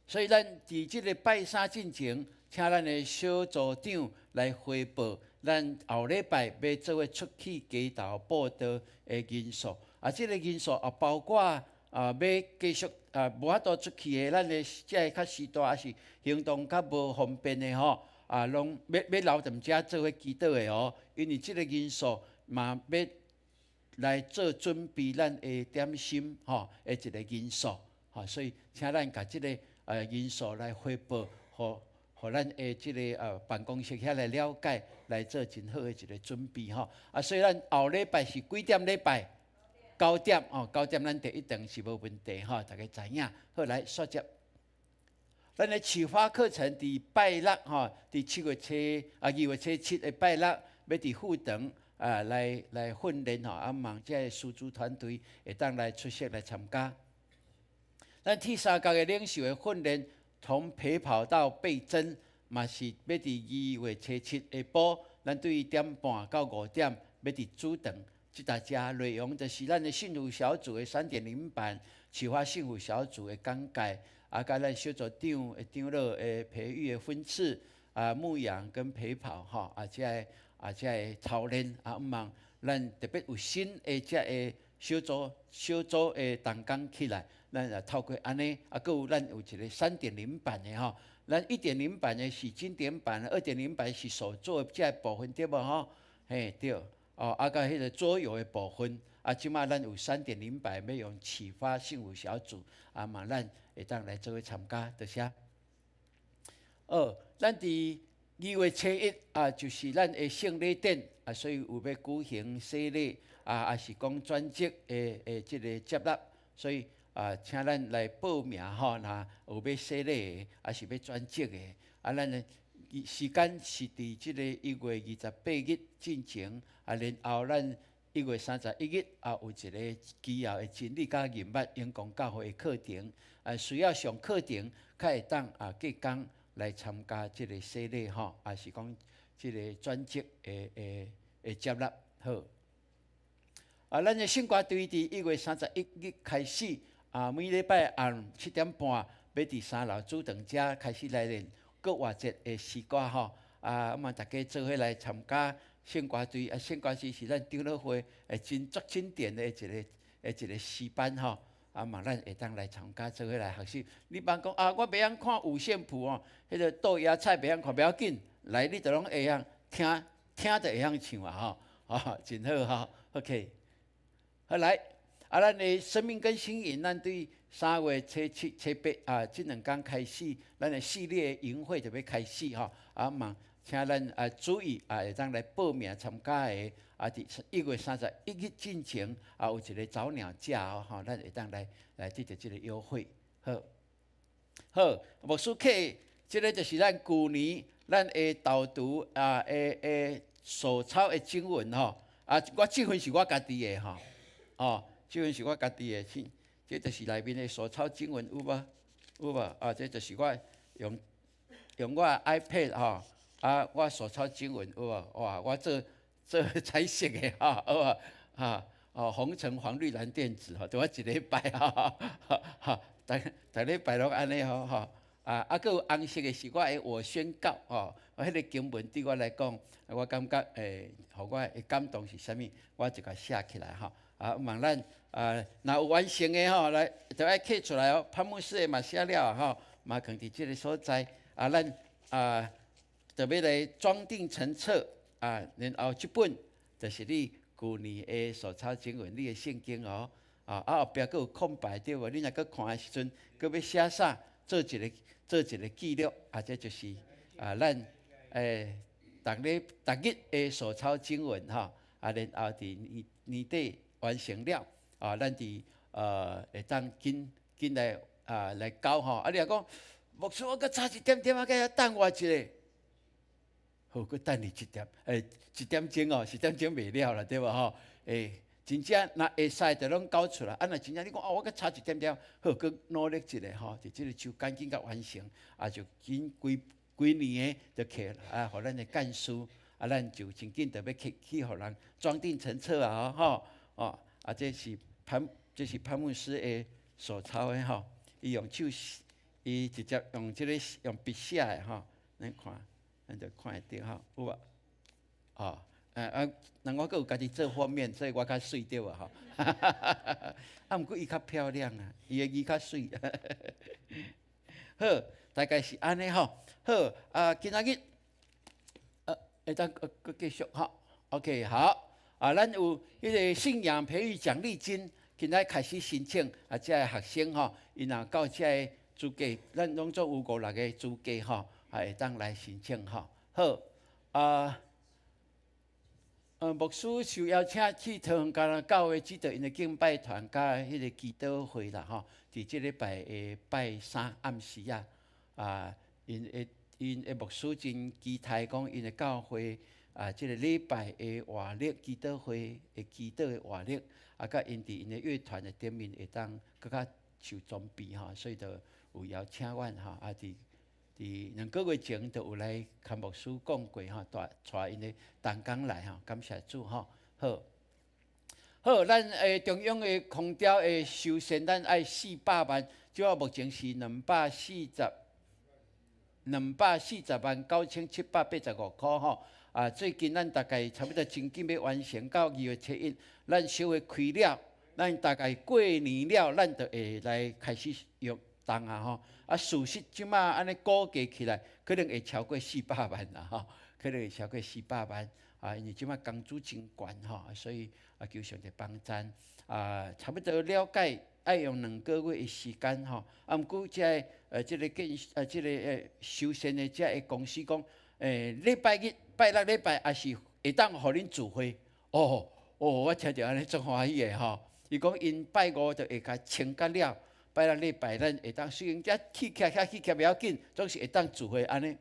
所以咱佇這個拜三進前，請咱的小組長來匯報，咱後禮拜欲做伙出去街頭報道的人數。啊，這個人數也包括啊，欲繼續啊無法度出去的，咱的這个較序大，抑是行動較無方便的吼，啊，攏欲留踮遮做伙祈禱的哦。因為這個人數嘛欲來做準備咱的點心吼的一個人數，吼，所以請咱共這個人數來匯報，予咱的這个辦公室遐來了解，來做真好的一個準備吼。啊，所以咱後禮拜是幾點禮拜？9點哦，9點咱第一堂是無問題吼，大家知影。好，來煞接。咱的啟發課程佇拜六吼，佇7月初啊2月初7的拜六，欲佇富長啊來訓練吼，啊望這个師資團隊會當來出席來參加。咱鐵三角的領袖的訓練，從陪跑到倍增，嘛是欲佇2月初7下晡，咱對1點半到5點，欲佇主堂。這大家內容就是咱的幸福小組的3.0版啟發幸福小組的講解，啊，佮咱小組長的長老的培育的分次，啊，牧養跟陪跑，吼，啊，這个啊，這个操練，啊，毋望咱特別有新的這个小組的同工起來，咱也透過按呢，啊，閣有咱有一個3.0版的吼，咱1.0版的是經典版，2.0版是手作的這个部分對無吼？嘿，對。哦，啊，佮彼個桌遊的部分，啊，這擺咱有3.0版欲用啟發幸福小組，啊，嘛咱會當來做伙參加，多謝。哦，咱佇2月初1啊，就是咱的聖禮典啊，所以有欲舉行洗禮啊，抑是講轉職的這个接納，所以啊，請咱來報名吼，若有欲洗禮的，抑是欲轉職的，啊，咱的時間是佇這个1月28日進前，啊，然後咱1月31日啊，有一个基要的真理佮认捌英光教會的課程，啊，需要上課程，較會當啊，隔工來參加這個洗禮吼，抑是講這個轉職的的的接納好。啊，咱的聖歌隊佇1月31日開始，啊，每禮拜暗7點半，欲佇三樓主堂遮開始來練復活節的詩歌吼。啊，嘛，大家做伙來參加聖歌隊，啊，聖歌隊是咱長老會會真足經典的一個詩班吼。啊，嘛，咱會當來參加，做伙來學習。你別講啊，我袂曉看五線譜哦，彼個豆芽菜袂曉看，袂要緊，來你就攏會曉聽，聽就會曉唱啊吼，啊，真好吼，OK。好來，啊，咱的生命更新營，咱對3月初七、初八啊，這兩工開始，咱的系列營會就欲開始吼。啊嘛，請咱啊注意啊，會當來報名參加的啊，佇1月31日進前啊，有一個早鳥價哦，吼，咱會當來得著這個優惠。好，好，牧師客，這個就是咱舊年咱的導讀啊，的手抄的經文吼。啊，我這份是我家己的吼。哦，這份是我家己的，這這就是內面的手抄經文有無？有無？啊，這就是我用我 iPad 吼，啊，我手抄經文有無？哇，我做做彩色的吼，有無？哈，哦，紅橙黃綠藍靛紫吼，著我一禮拜吼，哈，逐逐禮拜攏按呢吼吼，啊啊，閣有紅色的是我的我宣告吼，彼個經文對我來講，我感覺會，予我的感動是啥物，我就共寫起來吼。啊，望咱啊，若有完成的吼，來就愛刻出來哦。潘牧師的嘛寫了吼，嘛囥佇這个所在。啊，咱啊，就欲來裝訂成冊啊，然後這本就是你舊年的手抄經文，你的聖經哦。啊，啊後壁閣有空白對無？你若閣看的時陣，閣欲寫啥，做一個記錄。啊，這就是啊，咱逐日逐日的手抄經文吼。啊，然後佇年年底完成了，啊，咱佇會當緊緊來啊來交吼。啊，你若講牧師，我閣差一點點啊，閣等我一下。好，閣等你一點，一點鐘哦，一點鐘袂了啦，對無吼？真正若會使就攏交出來。啊，若真正你講哦，我閣差一點點，好，閣努力一下吼，佇這个周趕緊共完成，啊，就緊規規年的就刻啊，予咱的幹事，啊，咱就真緊就欲去去予人裝訂成冊啊，吼，哦，啊，這是潘牧師的手抄的吼，伊用手，伊直接用這个用筆寫的吼，咱看，咱就看會著吼，有無？哦，啊，人我閣有家己做封面，所以我較媠對無吼。啊，毋過伊較漂亮啊，伊的字較媠。好，大概是按呢吼。好，啊，今仔日，會當閣閣繼續吼。OK，好。啊，咱有彼个信仰培育獎勵金，今仔開始申請啊，這个學生吼，𪜶若夠這个資格，咱攏總有五六個資格吼，啊，會當來申請吼。好，啊，牧師受邀請去桃園迦南教會指導𪜶的敬拜團佮彼个祈禱會啦吼。佇這禮拜的拜三暗時啊，啊，𪜶的牧師真期待講𪜶的教會啊，這個禮拜的活力祈禱會的祈禱的活力，啊，佮𪜶佇𪜶的樂團的頂面會當閣較受裝備吼，所以就有邀請阮吼，啊，佇2個月前就有來共牧師講過吼，帶帶𪜶的同工來吼，感謝主吼，好。好，咱中央的空調的修繕，咱愛四百萬，這擺目前是240萬9785塊吼。啊，最近咱大概差不多真緊欲完成到2月7日，咱小會開了，咱大概過年了，咱就會來開始用動啊吼。啊，事實這擺按呢估計起來，可能會超過四百萬啦吼，可能會超過四百萬啊，因為這擺工資真懸吼，所以啊，求上帝幫贊啊，差不多了解愛用2個月的時間吼。啊，毋過這个這个建這个修繕的這个公司講，禮拜日、拜六禮拜也是會當予恁聚會。哦哦，我聽著按呢足歡喜的吼。伊講𪜶拜五就會共清甲了，拜六禮拜咱會當雖然遮起徛遐起徛袂要緊，總是會當聚會按呢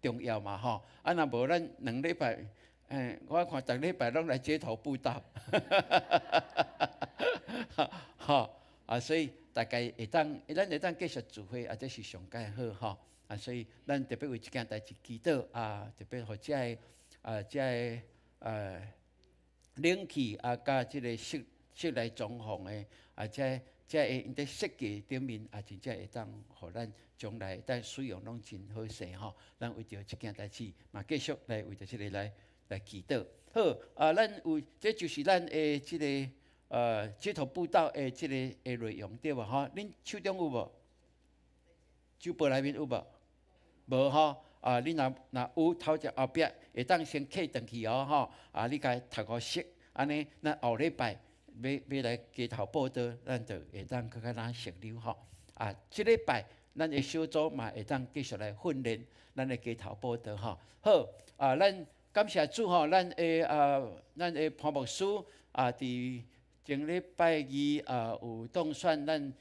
重要嘛吼。啊，若無咱2禮拜我看逐禮拜攏來街頭佈道，吼啊，所以大概會當，咱會當繼續聚會，啊，這是上蓋好吼。啊，所以咱特別為這件代誌祈禱啊，特別予遮个啊，遮个冷氣啊，佮這个室內裝潢的啊，遮個𪜶佇設計頂面啊，真正會當予咱將來當使用攏真好勢吼。咱為著這件代誌嘛，繼續來為著這个來祈禱。好啊，咱有這就是咱的這个街頭佈道的這个的內容對無吼？恁手中有無？周報內面有無？無吼。啊，你若若有頭前後壁會當先揢轉去哦吼。啊，你共讀予熟，按呢，咱後禮拜欲來街頭佈道，咱就會當閣較咱熟溜吼。啊，這禮拜咱的小組嘛會當繼續來訓練咱的街頭佈道吼。好，啊，咱感謝主吼，咱的潘牧師啊，佇前禮拜二啊有當選咱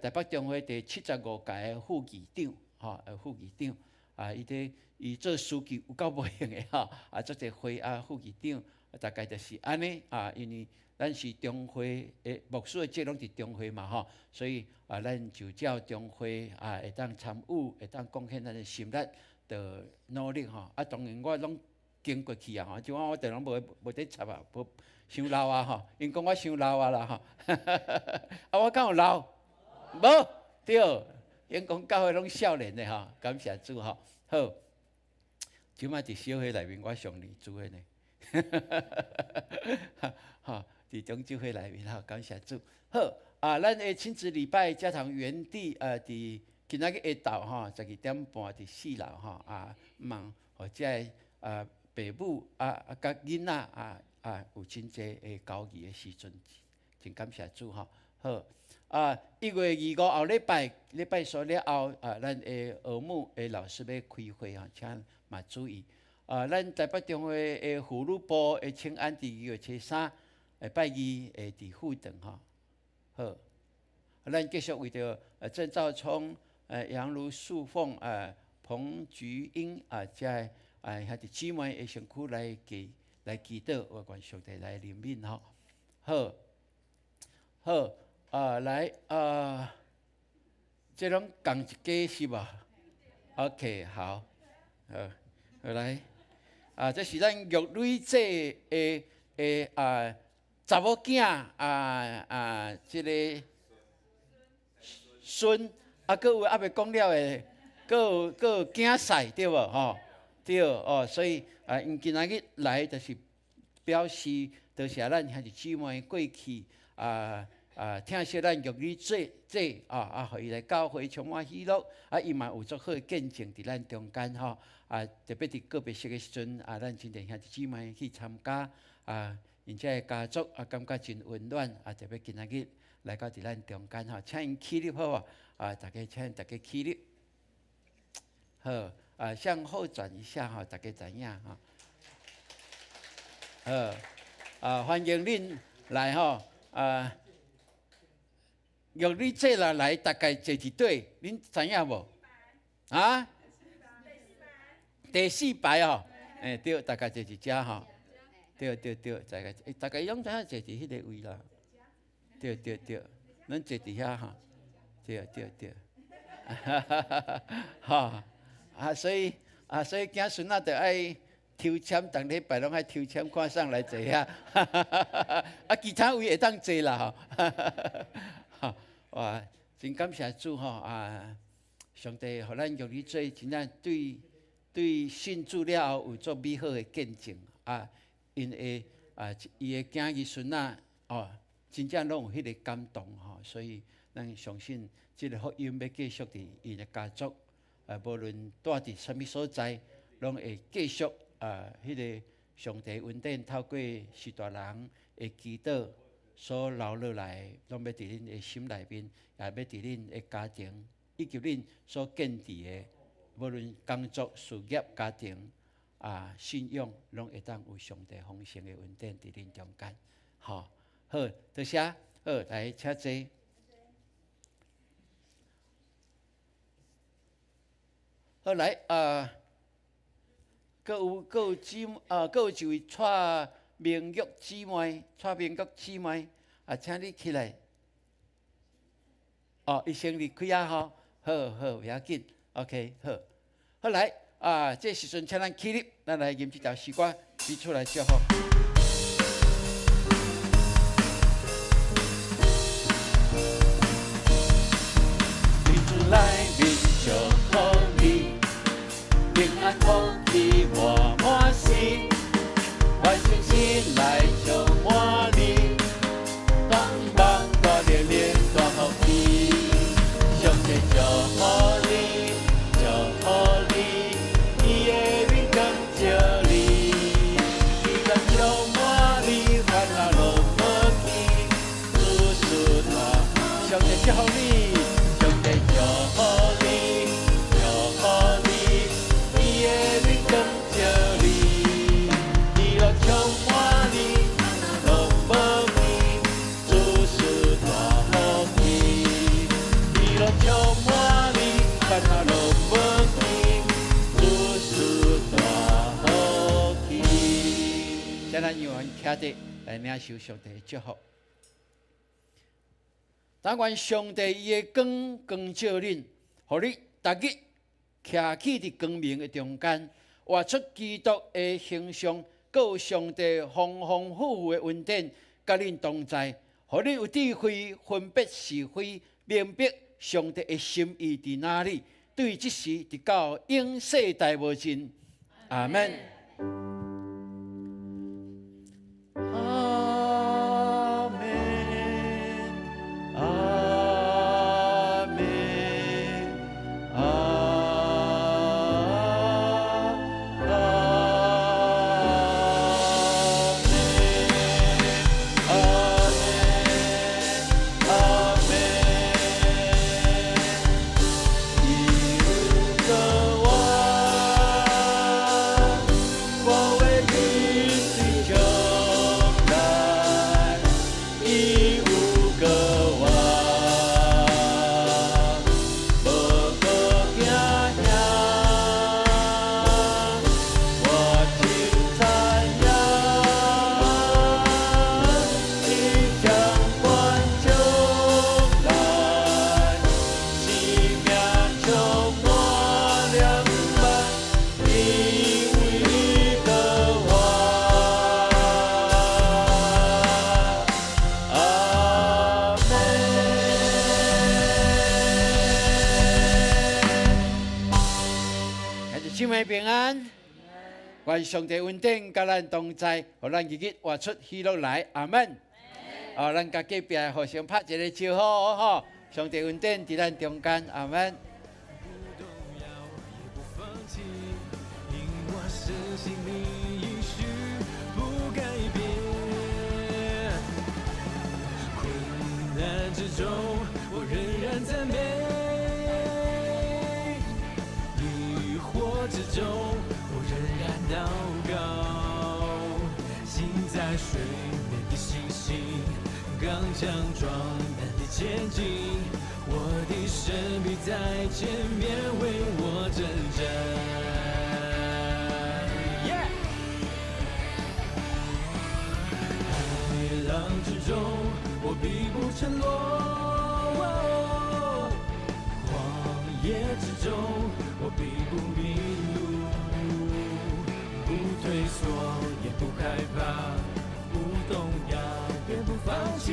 台北中會第75屆的副議長，吼，副議長啊，伊佇伊做書記有夠無閒的吼，啊，足濟會啊，副議長大概就是按呢啊，因為咱是中會的牧師的職攏佇中會嘛吼，所以啊，咱就照中會啊會當參與，會當貢獻咱的心力，就努力吼。啊，當然我攏經過去啊吼，這款我就攏無佇插啊，無傷老啊吼。𪜶講我傷老啊啦吼，啊我敢有老？無，對，𪜶講教會攏少年的吼，感謝主吼。好，這擺佇小會內面我上年資的呢，吼，佇長執會內面吼，感謝主。好，啊，咱的親子禮拜教堂園地，佇今仔日下晝吼，12點半佇四樓吼，啊，望予遮个爸母啊啊，佮囡仔啊啊，有真濟的交誼的時陣，真感謝主吼。好，啊，1月25後禮拜禮拜三了後，啊，咱的兒牧的老師欲開會吼，請嘛注意。啊，咱台北中會的婦女部的請安佇2月初3，禮拜二會佇富頓吼。好，咱繼續為著鄭兆聰、楊如素鳳、彭菊英啊，遮个啊兄弟姊妹的身軀來祈禱，我願上帝來憐憫吼。好，好啊，來啊，這攏仝一家是無？OK，好，好，好來，啊，這是咱玉女姐的啊查某囝啊啊，這个孫啊，閣有猶未講了的，閣有囝婿對無吼？對哦，所以啊，𪜶今仔日來就是表示多謝咱兄弟姊妹過去啊啊，疼惜咱玉女姐姐啊啊，予伊來教會充滿喜樂啊，伊嘛有足好的見證佇咱中間吼啊，特別佇告別式的時陣啊，咱真濟兄弟姊妹去參加啊，𪜶遮的家族啊，感覺真溫暖啊，特別今仔日來到佇咱中間吼，請𪜶起立好無？啊，大家請大家起立，好啊，向後轉一下吼，大家知影吼。好啊，歡迎恁來吼啊！玉女姐若來，大概坐佇佗，恁知影無？啊？第四排哦，欸對，大概坐佇遮吼。對對對，大概大概攏知影坐佇彼个位啦。對對對，咱坐佇遐吼。對對對，吼啊，所以啊，所以囝孫仔著愛抽籤，逐禮拜攏愛抽籤，看誰來坐遐。啊，其他位會當坐啦吼。吼，哇，真感謝主吼啊！上帝予咱玉女做真正對信主了後有足美好的見證啊！𪜶的啊，伊的囝兒孫仔哦，真正攏有彼個感動吼，所以咱相信這个福音欲繼續佇𪜶的家族，啊，無論蹛佇啥物所在，攏會繼續啊，彼个上帝恩典透過序大人的祈禱所留落來，攏欲佇恁的心內面，也欲佇恁的家庭以及恁所建置的，無論工作、事業、家庭啊、信仰，攏會當有上帝豐盛的恩典佇恁中間。吼，好，多謝，好，來，請坐。好，來啊，閣有姊啊，閣有一位蔡明玉姊妹，蔡明玉姊妹，啊，請你起來。哦，伊先離開啊吼，好好，袂要緊，OK，好。好來，啊，這時陣請咱起立，咱來吟這條詩歌，彼此來祝福。彼此來面祝福你，平安福氣滿滿時，願信心來充滿你，東望大力量大福氣，上帝祝福你，祝福你，伊的面光照你，喜樂充滿你，煩惱攏無去，事事大，上帝祝福你，上帝祝福你，祝福你，伊的面光照你，喜樂充滿你，攏無去，事事大福氣，喜樂充滿你，煩惱攏無去，事事大福氣。請咱讓阮徛佇來領受上帝的祝福。但願上帝伊的光光照恁，予你逐日徛起佇光明的中間，活出基督的形象，閣有上帝豐豐富富的恩典，佮恁同在，予恁有智慧分別是非，明白上帝的心意佇哪裡。對這時直到永世代無盡。阿門。阿門，阿門，阿阿門，阿門，阿門。伊有個我，我會緊隨將來，伊有個我，無閣驚嚇，我真知影，伊掌管將來，生命充滿兩萬，因為個我。阿門。兄弟姊妹平安，願上帝恩典佮咱同在，予咱日日活出喜樂來。阿門。哦，咱共隔壁互相拍一個招呼吼，上帝恩典佇咱中間，阿門。不動搖，也不放棄，因我深信你應許不改變。困難之中，我仍然讚美；疑惑之中，我仍然禱告。行在水面的星星，剛強壯膽的前進。我的神必在前面為我征戰。Yeah！海浪之中，我必不沉落；曠野之中，我必不迷路。不退縮，也不害怕，不動搖，也不放棄。